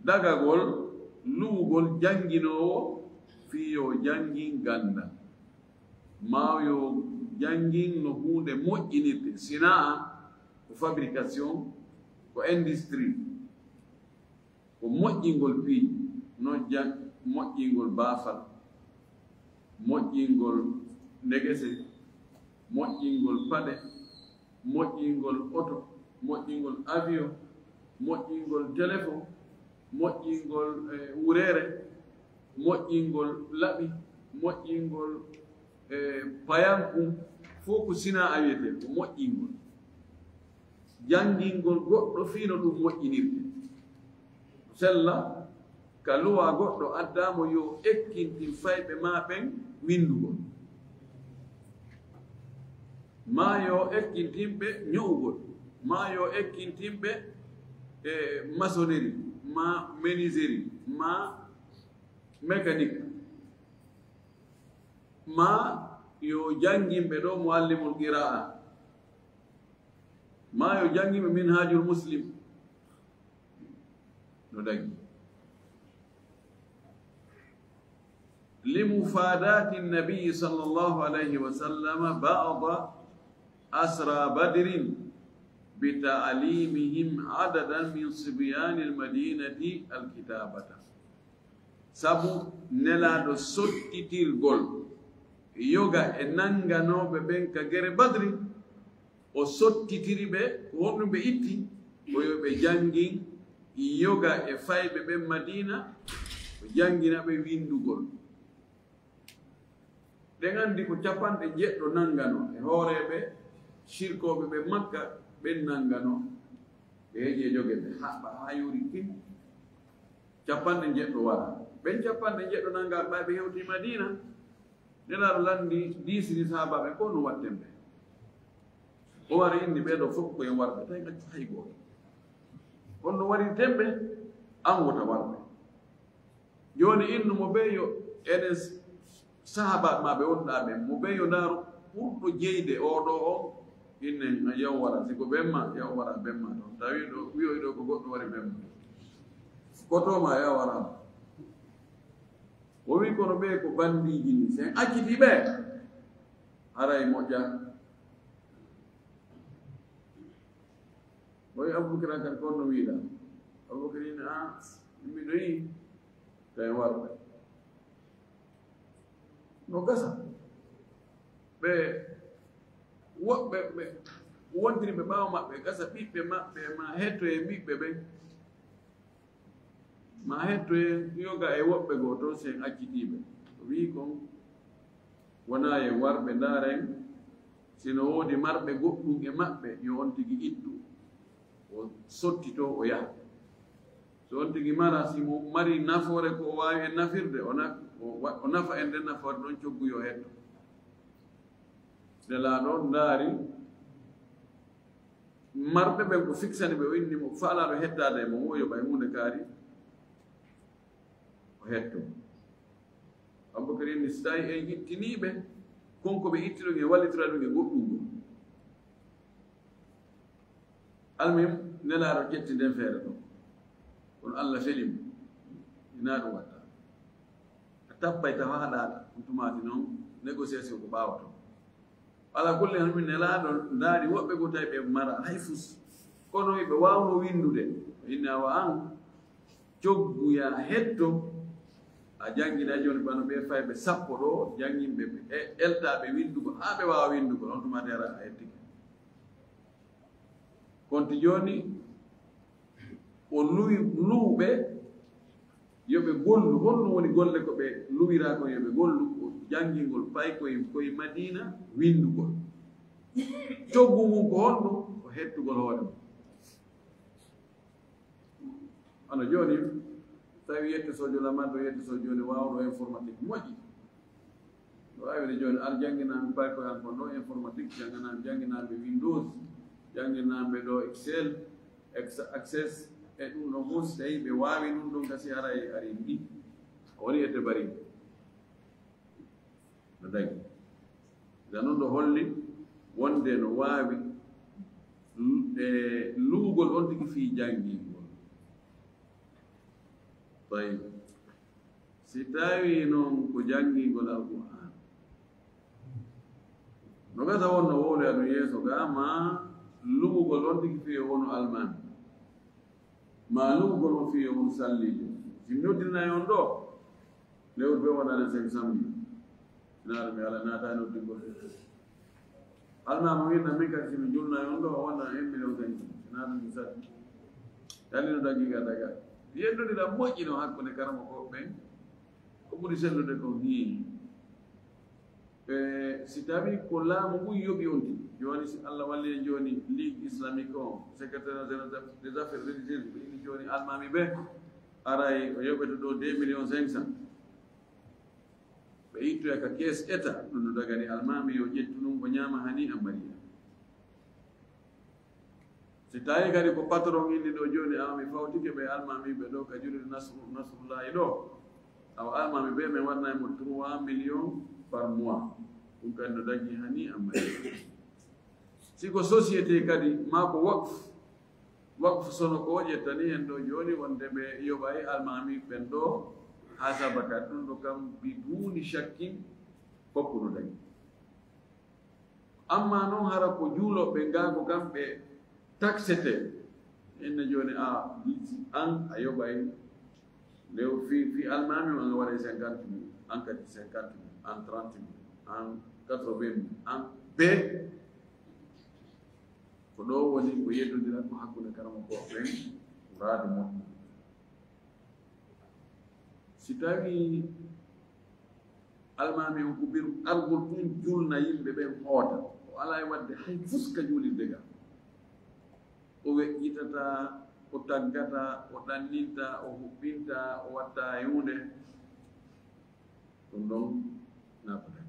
Dagagol luɓugol jannginoowo fii yo janngin ganndal, maa yo janngin no huunde moƴƴinirte, sina'a ko fabrication, ko industrie. Ko moƴƴingol piiji, no jan-, moƴƴingol baafal, moƴƴingol negese, moƴƴingol paɗe, moƴƴingol oto, moƴƴingol avion, moƴƴingol telefon, moƴƴingol, eh, wureere, moƴƴingol laɓi, moƴƴingol, eh, payanku, fof ko sina'a wiyetee, ko moƴƴingol. Janngingol goɗɗo fii no ɗum moƴƴinirte. Sella, ka luwaa goɗɗo addaa mo yo ekkintin fayɓe maa ɓen winndugol. Maa yo ekkintin ɓe ño'ugol. Maa yo ekkintin ɓe, eh, maçonnerie, maa menuiserie, maa mécanique. Maa yo janngin ɓe ɗo muallimul qira'a. Maa yo janngin ɓe Minhajul Muslim. No dagi. Limufadati Nabi sallallahu alayhi wa sallam ba'da asra Badrin bi ta'limihim adadan min sibyanil madinati al-kitabata. Sabu Nelaaɗo sottitirgol yoga e nannganooɓe ɓen ka gere Badri, o sottitiri ɓe, ko honɗum ɓe itti? Ko yo ɓe janngin yoga e fayɓe ɓen Madiina, o janngina ɓe winndugol. Ɗen anndi ko capanɗe njeɗɗo nanngano e hooreeɓe sirkooɓe ɓe Makka, ɓen nanngano ɓe heƴi e joge ɓe haɓɓa haa yoori kin. Capanɗe njeɗɗo wara. Ɓen capanɗe njeɗɗo nannga ɓay ɓe hewti Madiina, Nelaaɗo lanndi diisini sahaabaaɓe ko no watten ɓe. O wari inni ɓee ɗoo fof ko en warɓe, tawi accu hay gooto. On no warirten ɓe, an wota warɓe. Jooni innu mo ɓee yo enen sahaabaaɓe maa ɓe wonɗaa ɓen, mo ɓee yo ndaaru ɓurɗo jeyde oo ɗoo on, innen a yaw wara, si ko ɓen maa, yaw wara ɓen maa ɗon. Tawi ɗo, wi'oy ɗoo ko goɗɗo wari ɓen maa. Ko to maa yaw wara. O wi'i, "Kono ɓee ko banndiiji nii, si en accitii ɓe, haray moƴƴa." O wi'i Abubakar, "An kan, ko honno wi'uɗaa?" Abubakar wi'i, "Ah, miɗo yi'i tawi warɓe." No gasa. Ɓe woɓɓe ɓe wontiri ɓe ɓaawo maɓɓe, gasa ɓiɓɓe maɓɓe, maa hettoye ɓiɓɓe ɓen. Maa hettoye yoga e woɓɓe goo to, si en accitii ɓe. O wi'i kon, wonaa e warɓe, ndaaren, si no woodi marɓe goɗɗum e maɓɓe, yo on tigi ittu. O sottitoo, o yaha. So on tigi mara, si mo mari nafoore ko o waawi en nafirde, o na-, o wa-, o nafa en nden nafoore ɗon, coggu yo hetto. Nelaaɗo ndaari, marɓe ɓen ko fiksani ɓe, o inni mo, faalaaɗo hettaade e mo, o yoɓay huunde kaari, o hetto. Abubakar inni, si tawi en ittinii ɓe, kon ko ɓe itti ɗon, en wallitora ɗum e goɗɗum ɗum. Almuhim, Nelaaɗo ƴetti nden feere ɗon. Kono Allah feli mo. Hinaa ɗum watta. A tappay tawa haɗaaka. Ɗum tumaati noon, négociation ko ɓaawo ton. Ala kulli hal, min Nelaaɗo ndaari woɓɓe goo tawi ɓe mara hay fus. Kono ɓe waawno winndude. Inna wa an, coggu yaa hetto, A janngina jooni bano ɓe fayɓe sappo ɗo, jannginɓe ɓe e-, eltaaɓe winndugol, haa ɓe waawa winndugol, on tuma tera a ettike. Konti jooni, o luwi, luwɓe, yo ɓe gollu. Honno woni golle ko ɓe luwiraa kon yo ɓe gollu? Ko janngingol paykoye koye Madiina, winndugol. Coggu mum ko honno? Ko hettugol hoore mum. Hono jooni, tawi yette sojo Lamal ɗo, yette sojo jooni waawɗo informatique moƴƴi. No waawi wide jooni, ar jannginaa mi paykoye an kon ɗo informatique, jannginaa mi, jannginaa mi Windows, jannginaa mi ɗo Excel, Ex-, Access, e ɗum ɗon fof, si tawii ɓe waawi ɗum ɗon, kasi haray ari ndi, o woni yette bari. No dagi. Idan ɗum ɗo holli wonde no waawi lu-, e luwugol on tigi fii janngingol. Tayyib. Si tawii noon ko janngingol Alqur'aan, no gasa wonno wowle aɗum yeeso gaa, ma luwugol on tigi fii o wonu almaami. Ma luwugol mo fii yo on salliijo. Si mi noddinay on ɗo, lewru ɓe waɗana cinq cent mille. Finaa ɗum mi ala naata noddingol. Almaami o wi'na min kadi si mi julnay on ɗo, o waɗana un million cinq cent. Finaa ɗum mi sali. Yalli no dagi ga daga. Yenndude ɗam moƴƴi no hakkunde karamokooɓe ɓen. Ko ɓuri sellude kon hii. E si tawii ko laamu ngun yoɓi on tigi, jooni si Allah walli en jooni Ligue Islamique on, Secrétariat Général des Affaires Religieuses, ɓe inni jooni almaami ɓe, aray o yoɓete ɗo deux millions cinq cent. Ɓe ittoya ka kees État, ɗum no dagani almaami yo ƴettu ɗum o ñaama hanii an mariya. Si tawii kadi ko patron inni ɗo jooni, awa mi fawtike ɓe almaamiiɓe ɗo ka juulirde Nasru-, Nasrullaahi ɗo, awa almaami ɓe min waɗanay mo trois millions par mois. Ɗum kadi no daggi hanii an mariya. Si ko société kadi, maa ko waqf, waqf sono ko ƴettani en ɗo jooni wonde ɓe yoɓay almaami ɓen ɗo haa sabaka ɗum ɗo kam biduuni shakkin foppu no daggi. Amma noon hara ko juulooɓe ngaa ko kamɓe taksete. Inne jooni a, an a yoɓay nde o fi, fi almaami o, an a waɗay cinquante mille, an kadi cinquante mille, an trente mille, an quatre-vingt mille, an be. Ko ɗo woni ko yeddondira ko hakkunde karamokooɓe ɓen, muraadu moƴƴo. Si tawii almaami on kubiru argol ɗum julna yimɓe ɓen hoota, o alaa e waɗde hay fuska juulirde ga. O weƴƴitata, o taggata, o ɗanninta, o huɓɓinta, o watta e huunde. Ɗum ɗon naɓude.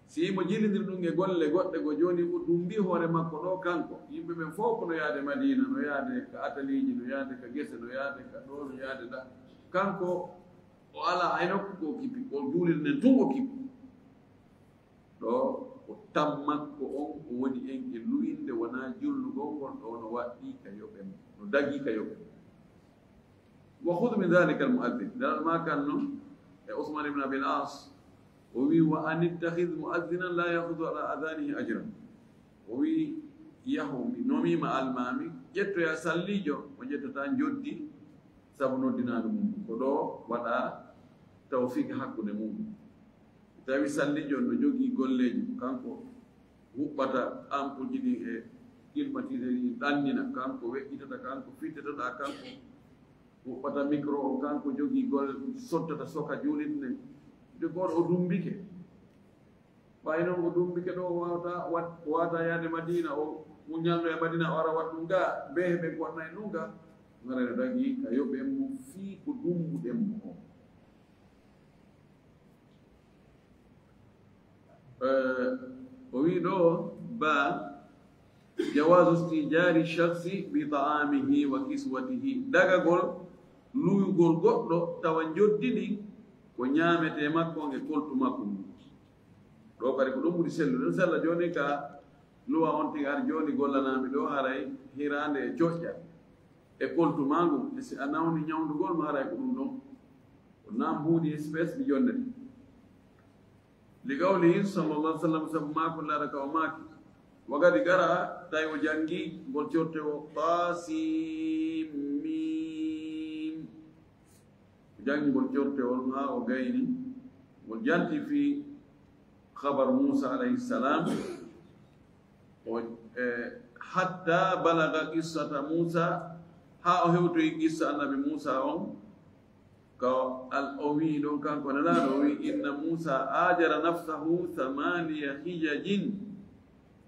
Si mo jilindiri ɗum e golle goɗɗe, go jooni o dumbi hoore makko ɗo kanko. Yimɓe ɓen fof ko no yaade Madiina, no yaade ka ataliiji, no yaade ka gese, no yaade ka ɗo, no yaade ɗa. Kanko o alaa hay nokku ko o kippi, o juulirde nden tun o kippi. Ɗo o tan makko on o woni en e luwinde wonaa julnugol ngol ɗo no waɗɗii ka yoɓe, no dagii ka yoɓe. Wa khudh min dhalika al-mu'adhdhin. Nde Alla maaki non e Usman ibn Abil As, o wi, "Wa an ittakhidh mu'adhdhinan la ya'khudhu ala adhanihi ajran." O wi, "Yahu, mi nomiima almaami, ƴettoya salliijo, mo ƴettata njoddi sabu noddinaandu mum. Ko ɗo waɗa tawfiq hakkunde mum." Tawi salliijo no jogii golleeji, kanko huɓɓata ampoulleji ɗin e climatiseur ɗin ɗannina, kanko weƴƴitata, kanko fittitoɗa, kanko huɓɓata micro o, kanko jogii golle, sottata soka juulirde nden. De goto o dumbike. Ɓay non o dumbike ɗo, o wawata wat-, o wawata yaade Madina, o muñalno e Madina, o ara waɗa ɗum ga, behe ɓe ko waɗna e ɗum ga, ngara no dagi ka yoɓen mo fii ko dumbuɗen mo o. Eh, o wi ɗo, ba, jawazu istijari shakhsi bi ta'amihi wa kiswatihi. Dagagol luwugol goɗɗo tawa njoddi ndin ko ñaamete makko e koltu makko ngun. Ɗo kadi ko ɗum ɓuri sellude. Ɗum sella jooni ka luwa on tigi ar jooni gollanami ɗo haray hiraande e coƴƴa e koltu maa ngun. E si a nawni ñawndugol ma haray ko ɗum ɗon. Ko naam huuɗi espèce mi jonnete. Li qawlihi sallallahu alaihi wasallam, sabu maako laara ka o maaki. Wa qad qara'a, tawi o janngi ngol corte o, Taasin Miim. Janngol cortewol haa o gayni, ngol janti fii khabar Muusa alayhi salam. O, e, hatta balaga qissata Muusa, haa o hewtoyi qissa Annabi Muusa on, ka al-, o wi'i ɗon, kanko Nelaaɗo, o wi'i, "Inna Muusa ajara nafsahu thamaniya hijajin."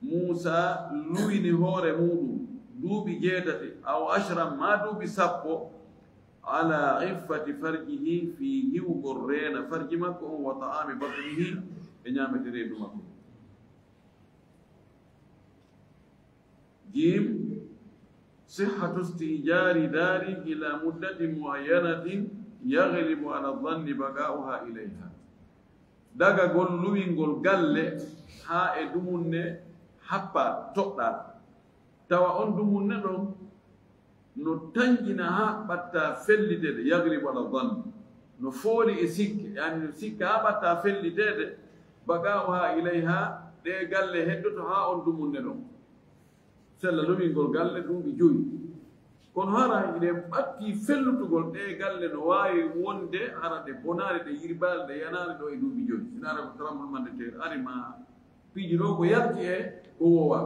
Muusa luwini hoore muuɗum duuɓi jeetati, aw ashran, maa duuɓi sappo, ala iffati farjihi, fii hiwgol reena farji makko on, wa ta'ami batnihi, e ñaamete reendu makko. Jiim, sihhatu isti'jaari daari ila muddatin muayyanatin yaglibu ala zanni baqa'uha ilayha. Dagagol luwingol galle haa e dumunne happa toɗɗa, tawa on dumunne ɗon no tanƴina haa ɓatta felliteede, yaglibu ala zanni, no fooli e sikke, yani no sikka haa ɓatta felliteede, baqa'uha ilayha, ɗee galle heddoto haa on dumunne ɗon. Sella luwingol galle duuɓi joyi. Kono hara hiɗen ɓatti fellutugol ɗee galle no waawi wonde hara ɗe bonaali, ɗe yirbaali, ɗe yanaali ɗo e duuɓi joyi. Sina ara ko tremblement de terre ari ma piiji ɗo ko yalti e ko wowa.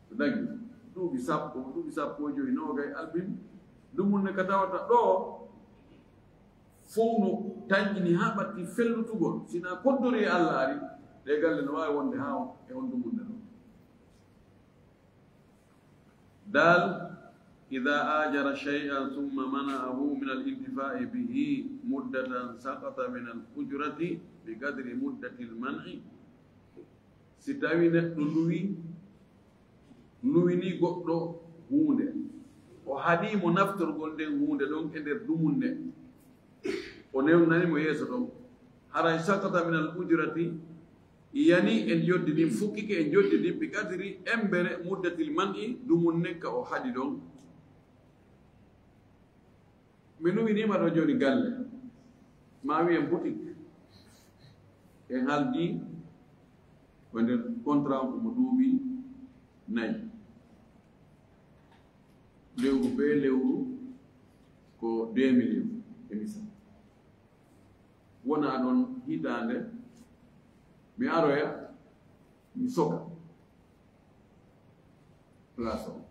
Ko dañi duuɓi sappo, duuɓi sappo e joyi, noogay, almin. Dumunne ka tawata ɗo fow no tanƴini haa ɓatti fellutugol. Sina koddori e Allah ari, ɗee galle no waawi wonde haa on, e on dumunne ɗo. Daal, إذا آجر شيئا ثم منعه من الانتفاع به مدة سقط من الأجرة بقدر مدة المنع. Si tawi neɗɗo luwi, luwini goɗɗo huunde, o haɗii mo naftorgol nden huunde ɗon e nder dumunne, o newnani mo yeeso ɗon, haray sakata minal ujrati, yani e njoddi ndin, fukkike e njoddi ndin, bi qadri embere muddatil man'i, dumunne ka o haɗi ɗon. Mi nuwiniima ɗo jooni galle, ma wiyen boutique, en haaldi ko nder contrat on, ko mo duuɓi nayi. Lewru bee lewru ko deux millions e misal. Wona ɗon hitaande, mi aroya, mi soka place on.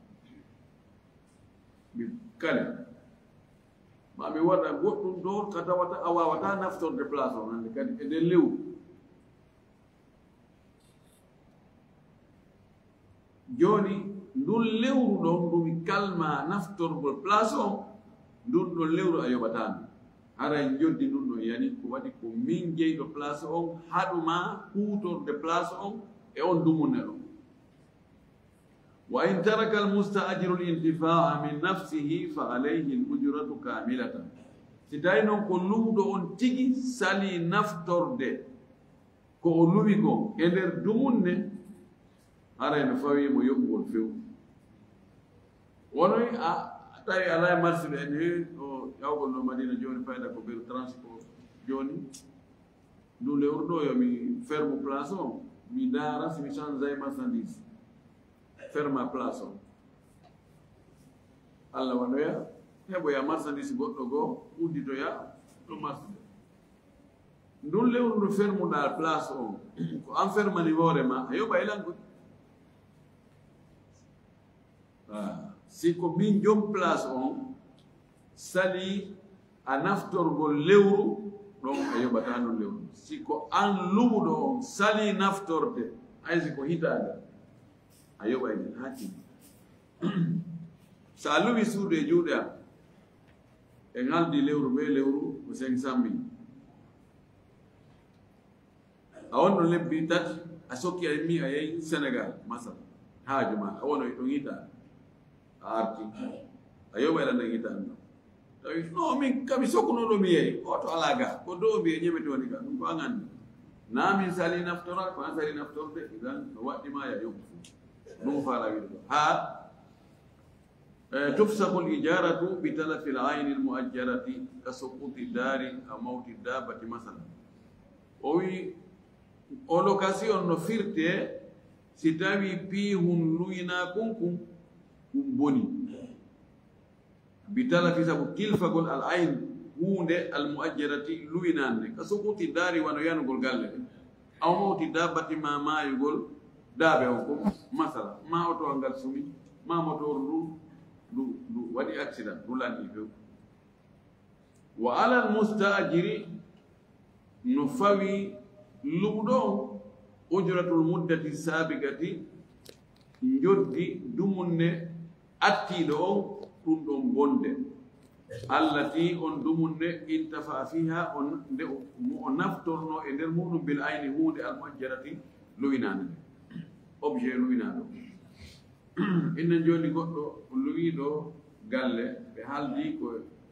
Mi kale. Ma mi waɗa goɗɗum ɗo ka tawata a waawataa naftorde place on hannde kadi e nder lewru. Jooni, ndun lewru ɗon, ndu mi kalma naftorgol place on, ndun ɗon lewru a yoɓataa ndu. Haray njoddi ndun ɗon yani, ko waɗi ko min jeyɗo place on, haɗu ma huutorde place on e on dumunne ɗon. Wa in taraka al-musta'jiru al-intifa'a min nafsihi fa alayhi al-ujratu kamilatan. Si tawi non ko luwɗo on tigi sali naftorde ko o luwi kon e nder dumunne, haray no fawii mo yoɓugol few. Wonoy a tawi alaa e marsude en he, o yawgol no Madina jooni, fayda ko ɓeru transport jooni. Ndu lewru ɗo yo mi ferme place on, mi ndaara si mi change ay marchandise. Ferma place on. Allah waɗoya, heɓoya marchandise goɗɗo goo, udditoya ɗo marsude. Ndun lewru ndu fermuɗaa place on, ko an fermani hoore ma, a yoɓay lan koy. Ah, si ko min jom place on, sali a naftorgol lewru, ɗon a yoɓataa non lewru. Si ko an luwuɗo on sali naftorde, hay si ko hitaande, a yoɓay nden hakkille. So a luwi suudu e juuɗe am, en haaldi lewru bee lewru ko cinq cent mille. A wonno lebbi tati, a sokki, a immi, a yehi Senegal, masal, haaju ma, a wono e ɗon hitaande, a arti, a yoɓay lan nden hitaande ɗon. Tawi, "No, min kam mi sokkuno ɗo mi yehi, o to alaa ga, ko dow mbiye ñemete woni ga, ɗum ko an anndi." Na min sali naftora, ko an sali naftorde, idan no waɗɗi ma ya yoɓu fu. Ɗum faala wiide ɗo. Haa, eh, tufsakhu al-ijaratu bi talafi al-ayni al-mu'ajjarati ka suquti dari aw mawti dabbati masalan. O wi, o location no firte si tawi piihun luyinaa kun, kun, kun boni. Bi talafi, sabu tilfagol al ayn, huunde al muajjarati luwinaande, ka suquti daari wano yanugol galle ɗen. Aw mawti dabbati ma maayugol daabe on ko, masala, ma otowal ngal sumi, ma motor ndu, ndu, ndu waɗi accident, ndu lanni few. Wa alal mustaajiri, no fawi luuɗo on, ujratul muddati sabiqati, njoddi dumunne attiiɗo on, ɗum ɗon bonde. Allati, on dumunne, intafa fiha, on, nde o, mo o naftorno e nder muɗum, bil ayni, huunde, al muajjarati, luwinaande nde. Objet luwinaaɗo. Inna jooni goɗɗo o luwii ɗo galle, ɓe haaldi ko,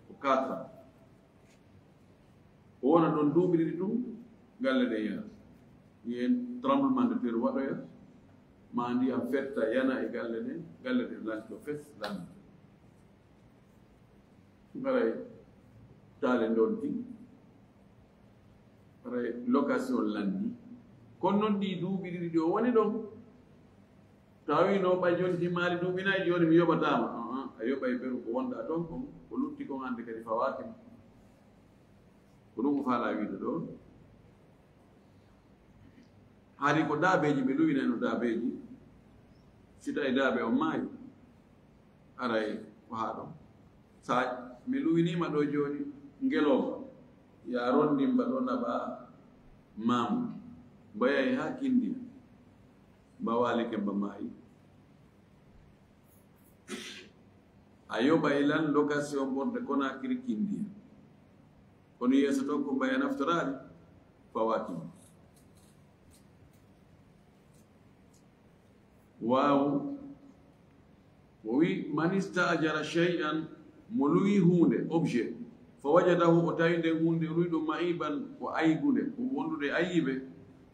ko quatre ans. O wona ɗon duuɓi ɗiɗi tun, galle ɗen yana. Yen tremblement de terre waɗoya, ma ndiyam fetta yana e galle ɗen, galle ɗen lanto fes, lanto. Haray taale ndonti, haray location lanni. Kono non ɗi duuɓi ɗiɗi ɗi o woni ɗon, tawi no ɓay jonti maali duuɓi nayi, jooni mi yoɓataama. Ah, ah, a yoɓay beru ko wonɗa ton kon, ko lutti kon hannde kadi fawaaki ma. Ko ɗum o faalaa wiide ɗo. Hari ko daabeeji ɓe luwinayno daabeeji. Si tawi daabe on maayi, aray ko haa ɗon. Sa mi luwiniima ɗo jooni ngelooba, ya rondimba ɗo naɓa maamu. Mba yahi haa Kindiya. Mba waalike mba maayi. A yoɓay lan location ɓorde Conakry Kindiya. Kono yeeso ton ko mbaya naftoraade fawaaki ma. Waaw. O wi, man istaajara shay'an, mo luwi huunde, objet, fa wajadahu, o tawi nden huunde luwi ɗum ma'iban, ko aybude, ko wondude ayibe,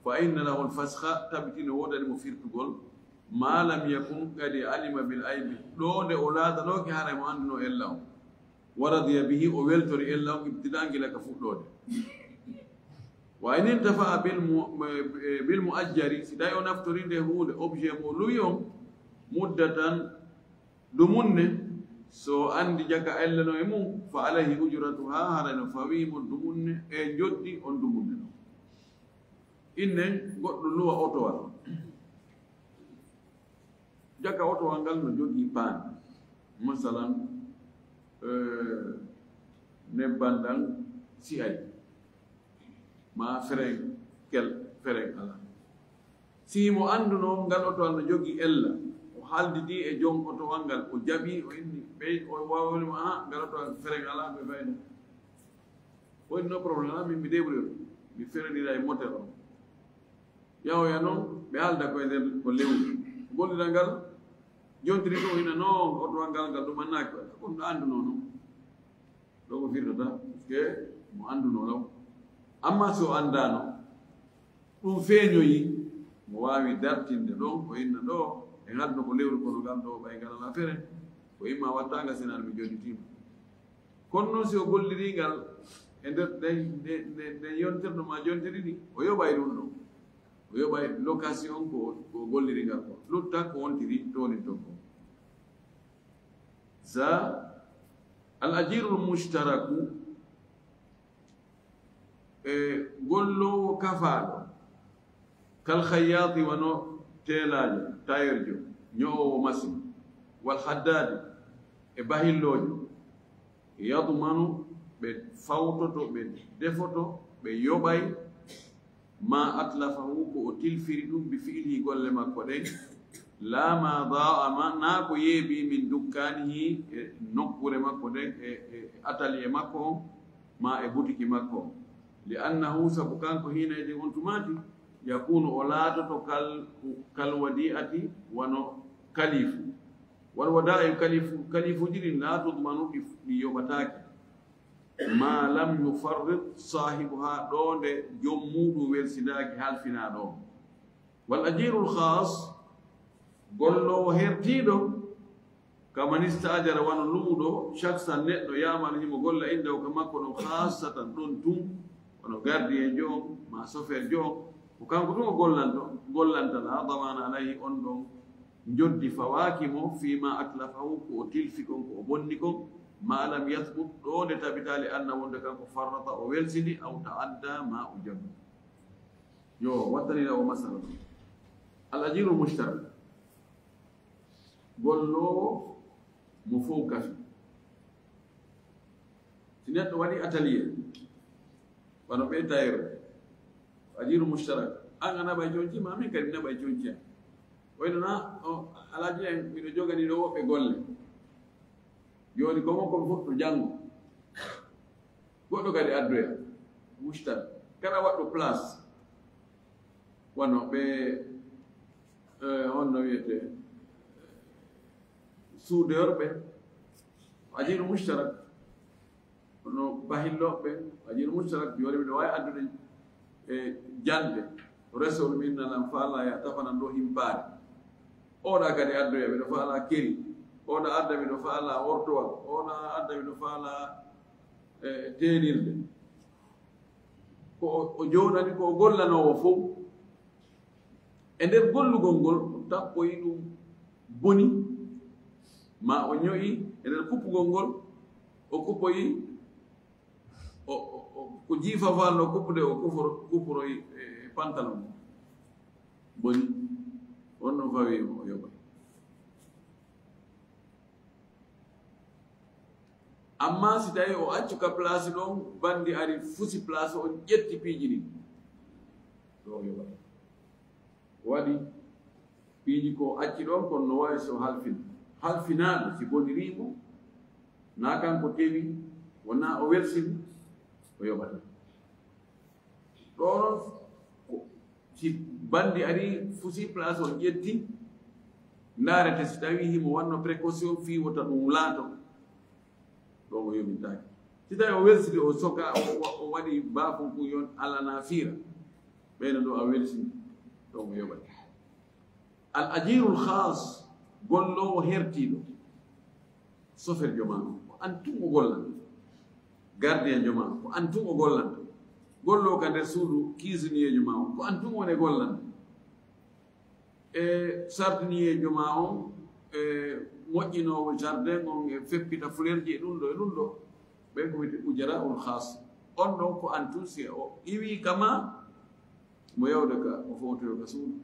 fa inna lahu al-fasxa, tabitino woodani mo firtugol, ma lam yakun qad alima bil aybi, ɗo nde o laatanooki haray mo annduno ella on. Wa radiya bihi, o weltori ella on ibtida'an gila ka fuɗɗoode. Wa in intafa'a bil mu-, bil mu'ajjari, si tawi o naftori nde huunde, objet mo luwi on, muddatan, dumunne, so o anndi jaka ella no e mum, fa alayhi ujratuha, haray no fawi mo dumunne, e njoddi on dumunne ɗon. Innen goɗɗo luwa otowal. Jaka otowal ngal no jogii paan. Masalan, eh, nebban ɗan si'ay. Ma frein kel, frein alaa. Si mo annduno ngal otowal no jogii ella, o haaldidi e jom otowal ngal, o jaɓi, o inni, ɓey, o wawli mo, "Aha, ngal otowal frein alaa, ɓe fayno." O inni, "No problème, ah, min mi débrouille, mi ferenira e moteur on." Yahoya non, ɓe haalda ko e nder ko lewru. Gollida ngal, jontiri ɗum hina non, otowal ngal, ngal ɗumannaaki, ko ɗum ɗo annduno non. Ɗo ko firtata, parce que mo annduno law. Amma si o anndaano, ɗum feeñoyi, mo waawi dartinde ɗon, o inna ɗo, e ngadno ko lewru kono ngal ɗo, ɓay ngal alaa fere, ko imma wattaanga sinal mi jonnitiima. Kono non si o gollirii ngal e nder ɗen, ɗen, ɗen, ɗen yonterɗo ma jontiri ɗi, o yoɓay ɗum ɗon. O yoɓay location ko, ko o golliri ngal ko. Lutta ko wontiri toonin ton ko. Za al ajirul mushtaraku, e golloowo kafaaɗo, kal khayyaati wano teelaajo, taayerjo, ño'oowo masin, wal haddaadi, e bahilloojo, yadmanu, ɓe fawtoto, ɓe defoto, ɓe yoɓay, ma atlafahu, ko o tilfiri ɗum, bi fi'lihi, golle makko ɗen, laa ma daa'ama, naa ko yeebi min dukkaanihi, e nokkuure makko nden, e, e atelier makko on, ma e butiki makko on. Li annahu, sabu kanko hiina idin on tumaati, yakunu, o laatoto kal, kal wadi'ati, wano kalifu. Wal wada'u kalifu, kalifuuji ɗin laa tudmanu, ɗi, ɗi yoɓataake. Ma lam yufarrit saahibuha, ɗo nde jom muuɗum welsindaaki halfinaaɗo on. Wal ajirul khaas, golloowo hertiiɗo, kaman istaajara, wano luuɗo, shaksan, neɗɗo, ya'malu, himo golla, indahu, ka makko ɗon, khaassatan, ɗon tun, wano gardiyenjo on, ma sofeerjo on, ko kanko tun o gollanto, gollanta, laa damaana alayhi, on ɗon njoddi fawaaki mo, fii ma atlafahu, ko o tilfi kon, ko o bonni kon, Ma lam yathbut, ɗo nde tabitaali anna wonde kanko farrata o welsini, aw ta'adda ma o jabu. Yo, wattanina o masala ɗo. Al ajiru mushtarak. Golloowo mo fow kafi. Si neɗɗo waɗi atelier, wano ɓe tailleur, ajiru mushtarak. An a naɓay conci, ma min kadi mi naɓay conci an. Wayno na, o, alaaji en, miɗo jogani ɗo woɓɓe golle. Jooni ko mon kon fof to janngo. Goɗɗo kadi addoya. Mushtarak. Kala waɗɗo place. Wano ɓe, eh, honno wiyete, soudeur ɓe. Ajiru mushtarak. Kono bahilloɓe, ajiru mushtarak, jooni miɗo waawi addude, e, jannde, resol min nanan faalaa ya tafanan ɗo himpaade. Oɗa kadi addoya, miɗo faalaa keri. Oɗa adda, miɗo faalaa ortowal. Oɗa adda, miɗo faalaa, e, teenirde. Ko o, o jooɗani, ko o gollanoowo fof. E nder gollugol ngol, o tappoyi ɗum boni, ma o ño'i, e nder kuppugol ngol, o kuppoyi, o, o, o, ko jiifa falno kuppude, o kuforo-, kufforoyi e pantalon boni, on ɗon fawi mo o yoɓa. Amma si tawi o accu ka place ɗon, bandi ari fusi place on, ƴetti piiji ɗin, ɗo o yoɓata. Waɗi piiji ko acci ɗon, kono no waawi so halfin-, halfinaaɗo, si boniriimo, na kanko tewi, wona o welsini, o yoɓata. Ɗo non, ko si bandi ari, fusi place on, ƴetti, ndaarete si tawi himo wanno précaution fii wota ɗum laato, ɗo mo yoɓintaake. Si tawi o welsiti, o soka, o wa-, o waɗi baafunku yon alana fiira, ɓeyno ɗo a welsini, ɗo mo yoɓata. Al ajirul khas, golloowo hertiiɗo. Soferjo ma, ko an tun o gollanta. Gardien jo ma, ko an tun o gollanta. Golloowo ka nder suudu, cuisinier jo ma on, ko an tun woni e gollanta. E sardinier jo ma on, e moƴƴinoowo jardin on, e feppita fleur ji e ɗum ɗo, e ɗum ɗo. Ɓe ko wiyete ujara ul khas. On ɗon ko an tun, si o iwi kama, mo yawde ka, o fowtoyo ka suudu.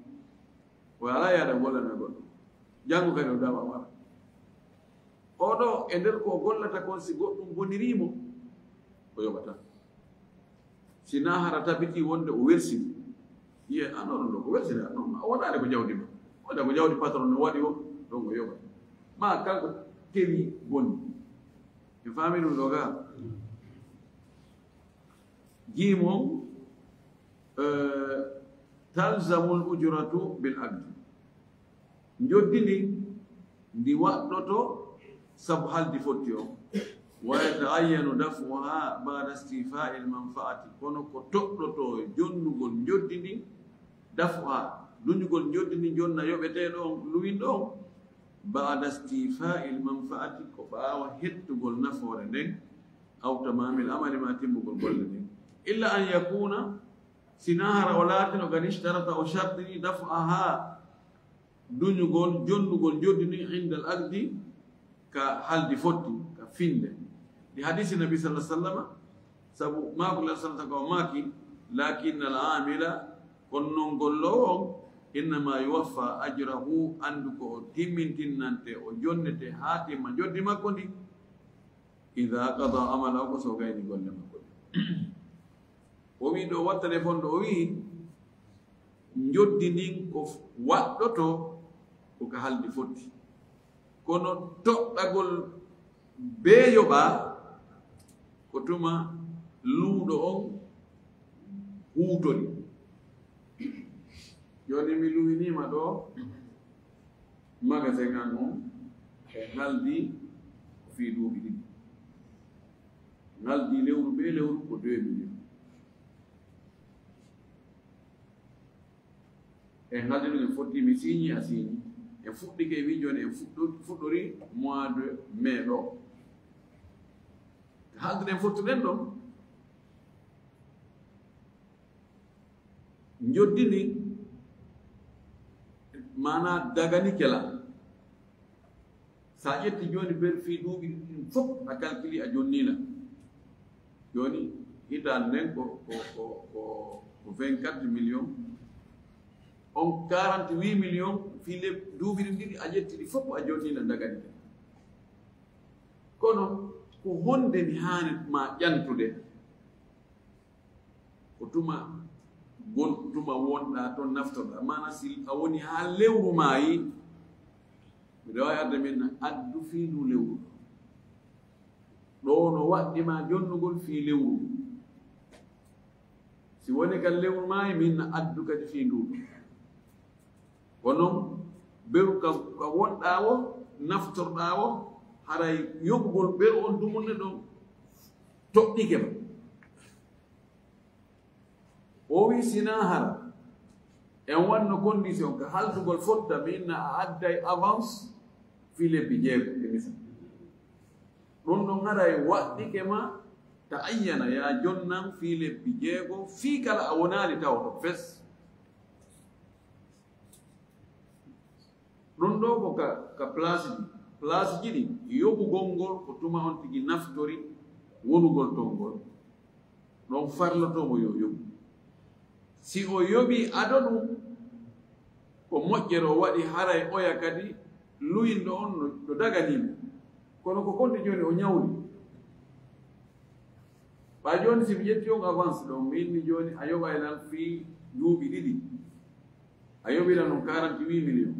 O alaa yaada gollana goɗɗo. Janngo kadi o dawa wara. Oɗo e nder ko o gollata kon, si goɗɗum boniriimo, o yoɓata. Si na hara tabiti wonde o welsini. Yiye, a non ɗo ko welsini, a non, a waɗaade ko jawdi ma. Waɗa ko jawdi patron no waɗi o, ɗon o yoɓata. Ma kanko tewi boni. En faami ɗum ɗo ga? Jiimo, eh, talzamul ujratu bil aqdi. Njoddi ndin, ndi waɗɗoto sabu haldi fotti on. Wa yata'ayyanu daf'uha ba'da istifa'il manfa'ati. Kono ko toɗɗoto jonnugol njoddi ndin, daf'uha, duñugol njoddi ndin jonna yoɓeteeɗo on, luwinɗo on, ba'da istifa'il manfa'ati, ko ɓaawo hettugol nafoore nden, aw tamamil amali, ma timmugol golle nden. Illa an yakuna, si na hara o laatino, qad ishtarata, o shartini, daf'aha, duñugol, jonnugol njoddi ndin, indal aqdi, ka haldi fotti, ka finde. Li hadisi Nabi sallallahu alaihi wasallam, sabu maako la sallallahu alaihi wasallam o maaki, lakinnal amila, kono non golloowo on, innama yuwaffa ajrahu, anndu ko o timmintinnante, o jonnete haa timma njoddi makko ndi, ida qada amalahu, ko so gayni golle makko ɗe. O wi ɗo wattane fonndo, o wi njoddi ndin ko f-, waɗɗoto ko ka haldi fotti. Kono toɗɗagol bee yoɓa ko tuma luuɗo on huutori. Jooni mi luwiniima ɗo magasin an on, e haldi ko fii duuɓi ɗiɗi. Haldi lewru bee lewru ko deux millions. En haldi ɗum, en fotti, mi siiñi, a siiñi. En fuɗɗike, wi jooni en fuɗɗo-, fuɗɗori mois de mai ɗo. Halduɗen fottuɗen ɗon. Njoddi ndi, maanaa daganike lan. So a ƴetti jooni ber fii duuɓi ɗin fof, a calculi, a jonnii la. Jooni, hitaande nden ko, ko, ko, ko, ko vingt-quatre millions. On quarante-huit millions fii le duuɓi ɗin ɗiɗi, a ƴetti ɗi fof, a jonnii la, dagani la. Kono ko honde mi haani ma ƴantude? Ko tuma gon-, tuma wonɗaa toon naftorɗaa. Maana si a woni haa lewru maayi, miɗo waawi arde min na addu fii ndu lewru. Ɗoo no waɗɗi ma jonnugol fii lewru. Si woni ka lewru maayi, min na addu kadi fii ndu. Ko non, beru ka, ka wonɗaa o, naftorɗaa o, haray yoɓugol beru on dumunne ɗon toɗɗike ma. O wi, sinaa hara en wanno condition ka haldugol fotta, mi inna a adday avance fii lebbi jeego, e misal. Ɗum ɗon haray waɗɗike ma ta ayyana, ya jonnan fii lebbi jeego, fii kala a wonaali tawoto fes. Ɗum ɗoo ko ka, ka place ji, place ji ɗi, yoɓugol ngol ko tuma on tigi naftori wonugol ton ngol. Ɗon farlotoo mo yo yoɓu. Si o yoɓii ado ɗum, ko moƴƴere o waɗi, haray oya kadi luwinɗo on no, no daganii mo. Kono ko konde jooni o ñawli. Ɓay jooni si mi ƴetti on avance ɗon, mi inni jooni a yoɓay lan fii duuɓi ɗiɗi. A yoɓi lan on quarante-huit millions.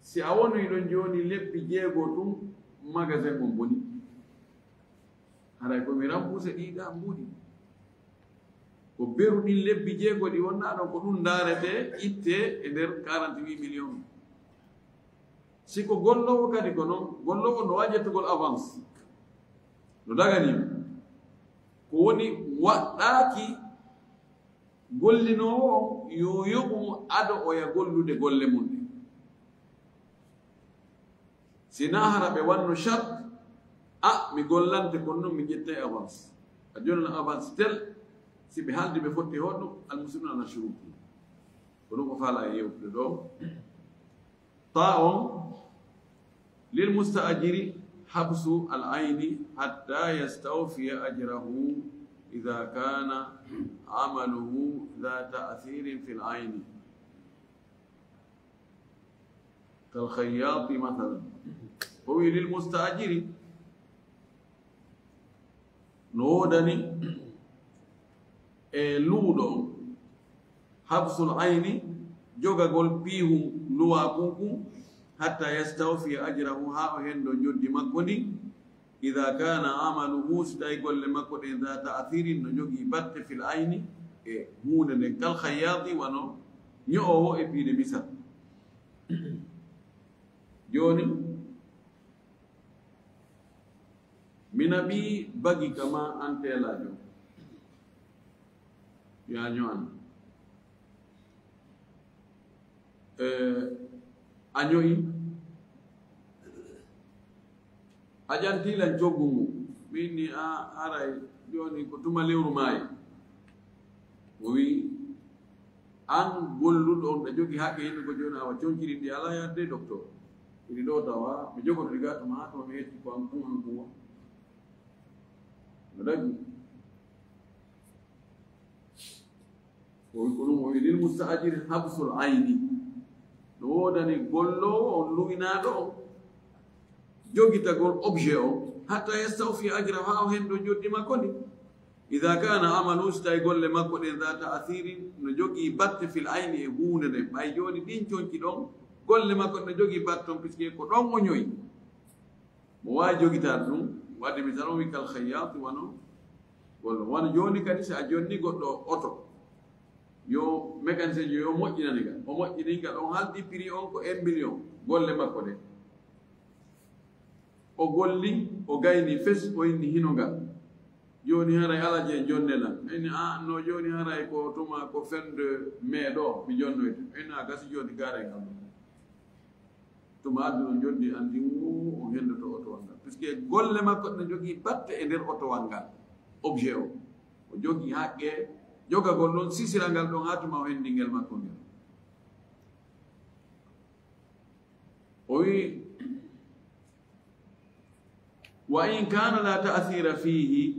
Si a wonoy ɗon jooni lebbi jeego tun, magasin on boni. Haray ko mi remboursé ɗi ɗa mbuuɗi. Ko beru ɗin lebbi jeego ɗi wonɗaa ɗon, ko ɗum ndaarete, itte e nder quarante-huit millions. Si ko golloowo kadi ko non, golloowo no waawi ƴettugol avance. No daganii mo. Ko woni waɗɗaaki gollinoowo on yo yoɓu mo ado oya gollude golle mun ɗen. Si naa hara ɓe wanno charte, a, mi gollante, kono non mi ƴettay avance. A jonnana avance tel, si ɓe haaldi ɓe fotti hoɗo, al muslimuna ala shuruti. Ko ɗum o faala e yewtude ɗo. Ta on, lil musta'jiri habsu al ayni hatta yastawfiya ajrahu idha kana amaluhu dha ta'thirin fil ayni. Kal khayyati mathalan. O wi lil musta'jiri, no woodani e luuɗo on habsul ayni, jogagol piihu luwa kun kun, hatta yastawfiya ajrahu, haa o hendo njoddi makko ndin. Idha kana amaluhu, si tawi golle makko ɗen, dha ta'thirin, no jogii batte, fil ayni, e huunde nden, kal khayyati, wano ño'owo e piide misal. Jooni, mi naɓi bagi kama an teelaajo. Yo a ño'an. Eh, a ño'i. A ƴanti lan coggu ngu. Min ni a haray jooni ko tuma lewru maayi. O wi, an golluɗo on, ɗa jogi haqqe yimɓe ko jooni awa coñciri ndi alaa yaade docteur. Iri ɗo tawa, mi jogoto ɗi gaa tuma haa tuma mi hetti ko an kun an kun wa. No dagi. O wi ko ɗum, o wi lil musta'jiri habsul ayni. No woodani golloowo on, luwinaaɗo on, jogitagol objet on, hatta yastawfi ajra, haa o hendo joddi makko ndi. Idha kana amalu, si tawi golle makko ɗen, dha ta'thirin, no jogii batte, fil ayni, e huunde nden. Ɓay jooni ɗin coñci ɗon, golle makko ɗen no jogii batte on, puisque ko ɗon o ño'i. Mo waawi jogitaade ɗum, wadde misal, o wi kal khayyat, wano gollo. Wano jooni kadi, si a jonni goɗɗo oto, yo mécanicien jo yo moƴƴinani nga. O moƴƴini nga, ɗon haldi prix on ko un million, golle makko ɗe. O golli, o gayni fes, o inni hino nga. Jooni haray alaa je jonne lan. Inni, "Ah, no jooni haray ko tuma ko fin de mai ɗo, mi jonnoyte." Inni, "A gasi jooni, gaare ngal ɗo." Tuma addu on joddi an ndin, o hendoto otowal ngal. Puisque golle makko no jogii batte e nder otowal ngal. Objet o. O jogii haqqe jogagol ɗon, sisiral ngal ɗon, haa tuma o hendi ngel makko ngel. O wi, Wa in kana la ta'sira fihi,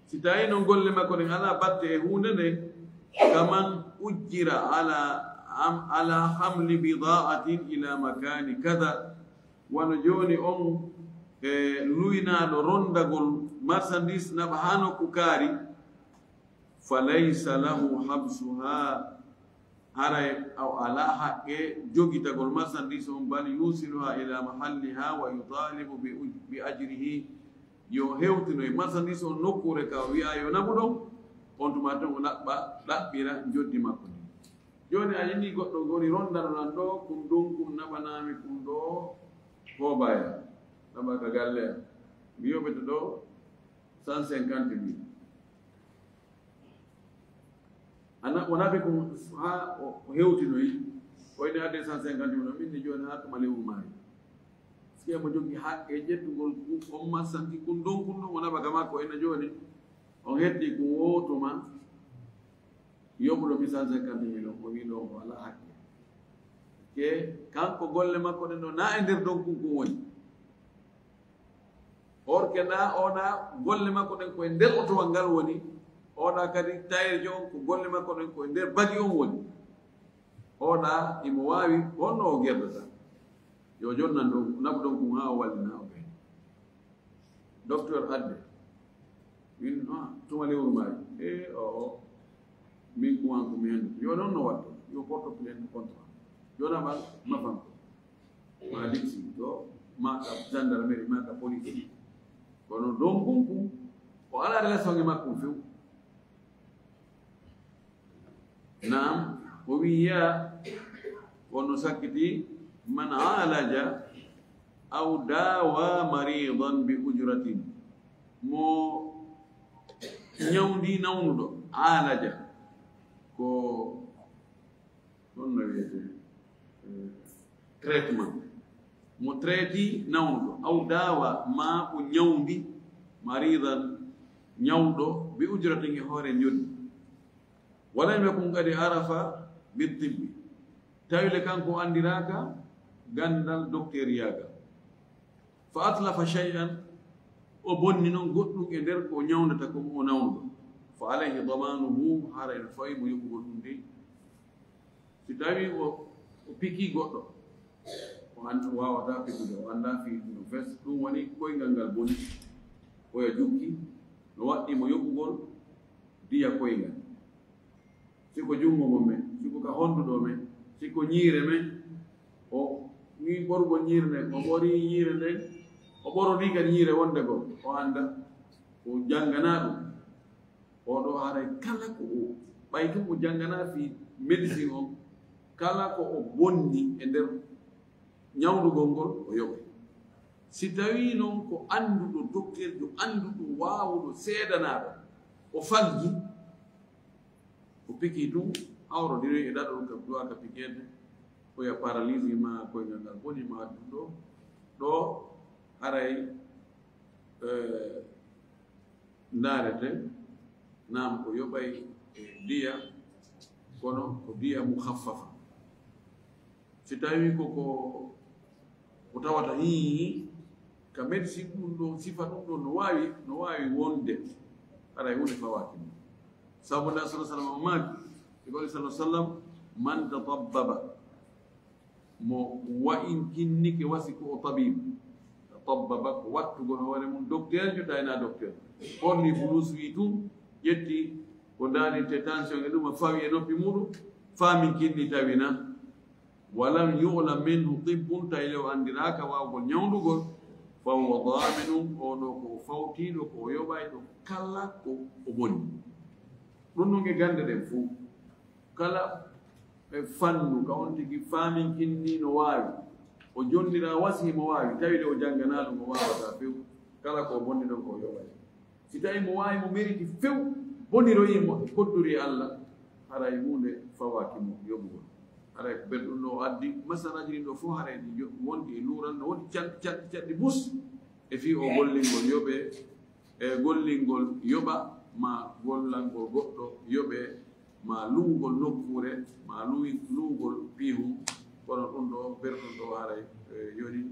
si tawi noon golle makko ɗen alaa batte e huunde nde, kaman ujjira ala, am, ala hamli bida'atin ila makani kada, wano jooni on e luynaaɗo rondagol marchandise naɓa haa nokku kaari, fa laysa lahu habsuha, haray o alaa haqqe jogitagol marchandise on, bal yusiluha ila mahalliha wa yutalibu bi uj-, bi ajrihi, yo hewtino e marchandise on nokkuure ka o wi'a yo naɓu ɗon, on tuma ton o ɗaɓɓa, ɗaɓɓira njoddi makko ndi. Jooni a inni goɗɗo woni rondano lan ɗo, kun ɗon kun naɓanaami kun ɗo Hoobaya, naɓa ka galle am. Mi yoɓete ɗo cent cinquante mille. Ana, o naɓi kun haa o, o hewtinoyi, o inni adde cent cinquante mille, o inni jooni haa tuma lewru maayi. Est-ce que mo jogii haqqe ƴettugol kun, on marchandise kun ɗon kun ɗon o naɓa ka makko, ina jooni on heddii kun woo tuma yoɓuɗo mi cent cinquante mille on, o wii ɗo o alaa haqqe. Ke kanko golle makko ɗen ɗo na e nder ɗon kun kun woni. Or que na oɗa golle makko ɗen ko e nder otowal ngal woni, oɗa kadi tayeejo on ko golle makko ɗen ko e nder bagi on woni. Oɗa imo waawi honno o gerdata. Yo jonnan ɗon, naɓu ɗon kun haa o wallina o kay. Docteur adde. Min, ah, tuma lewru maayi. E, o, o. Min kuwan ko mi hendu. Yo non no waɗɗo. Yo porto plainte contre. Yo naɓal mafan ko. Ma diksi to, ma ka gendarmerie, ma ka police. Kono ɗon kun kun, o alaa relation e makko few. Naam, o wi'i ya, kono sakkiti, man alaja aw dawa maridan bi ujratin. Mo ñawndi nawnuɗo, alaja. Ko, ɗon no wiyete, eh, traitement. Mo traiti nawnuɗo, aw dawa ma o ñawndi maridan ñawɗo bi ujratin e hoore njoddi. Walam yakun qad arafa bi tibbi. Tawi le kanko anndiraaka ganndal dokteeriyaagal. Fa atlafa shay'an, o bonni noon goɗɗum e nder ko ñawndata ko o nawndo. Fa alayhi damanuhu, hara ene fawi mo yoɓugol ɗum de. Si tawi o, o piki goɗɗo, o an-, o waawata pikude, o annda fii ɗum no fes, ɗum woni koyngal ngal boni, oya jukki, no waɗɗi mo yoɓugol diya koyngal. Si ko junngo mon men, si ko ka honduɗo men, si ko ñiire men, o ni ɓorugol ñiire nden, o ɓori ñiire nden, o ɓorodi kadi ñiire wonde goo, o annda, o jannganaa ɗum. Oɗo haray kala ko o, ɓay tun o jannganaa fii médecine on, kala ko o bonni e nder ñawndugol ngol, o yoɓay. Si tawii non ko annduɗo, dokteerjo annduɗo, waawuɗo, seedanaaɗo, o faggi, o piki tun, hawrodiri e ɗaɗol ka duwa ka pikeede, oya paralysie ma koyngal ngal boni ma ɗum ɗo, ɗo haray, eh, ndaarete, naam, ko yoɓay e diya, kono ko diya mukhaffafa. Si tawi ko, ko, ko tawata hii, ka médecine ɗum ɗo, sifa ɗum ɗo no waawi, no waawi wonde, haray huunde fawaaki mo. Sabu nda sallallahu alaihi wasallam maaki, e ko sallallahu alaihi wasallam, "Man tatabbaba," mo wa'inkinnike wasi ko o tabibu. Tabbaba ko wattugol hoore mum docteur jo, tawi na docteur. Ɓorni bulus wi tun, ƴetti ko ndaarinte tension e ɗum, fawi e noppi muɗum, faaminkinni tawi na. Walam yu'lam minhu tibbun, tawi le o anndiraaka waawgol ñawndugol, fa huwa daminun, o ɗo ko o fawtiiɗo, ko o yoɓayɗo kala ko o boni. Ɗum ɗum e gannde ɗen fof. Kala e fannu ka on tigi faaminkinni no waawi, o jonnira wasi himo waawi, tawi le o jannganaa ɗum, o waawataa few. Kala ko o bonni ɗon ko o yoɓay. Si tawi mo waawi mo meriti few, boniroyi mo e kodduri Allah, haray huunde fawaaki mo yoɓugol. Haray ko ɓen ɗum no o addi masalaaji ɗin ɗo fof, haray ɗi jo-, wonti e luural, no woni can-, can-, canɗi bus e fii o gollingol yoɓe, e gollingol yoɓa, ma gollangol goɗɗo yoɓe, ma luwugol nokkuure, ma luwi-, luwugol piihum. Kono ɗum ɗo, ɓen ɗum ɗo haray, e, yoni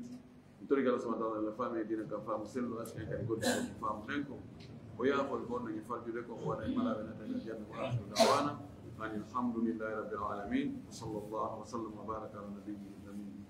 Torgal Allah subhanahu wa ta'ala, faami e diina ka faamu sellu, askan kadi goɗɗi ko faamu ɗen ko. O yaafol ko on e farjude ko, o waɗa e malaaɓe nata e janna, wa akhiru da'wana anil hamdulillahi rabbil alamin. Wa sallallahu wa sallam wa baraka ala nabiyyi amin.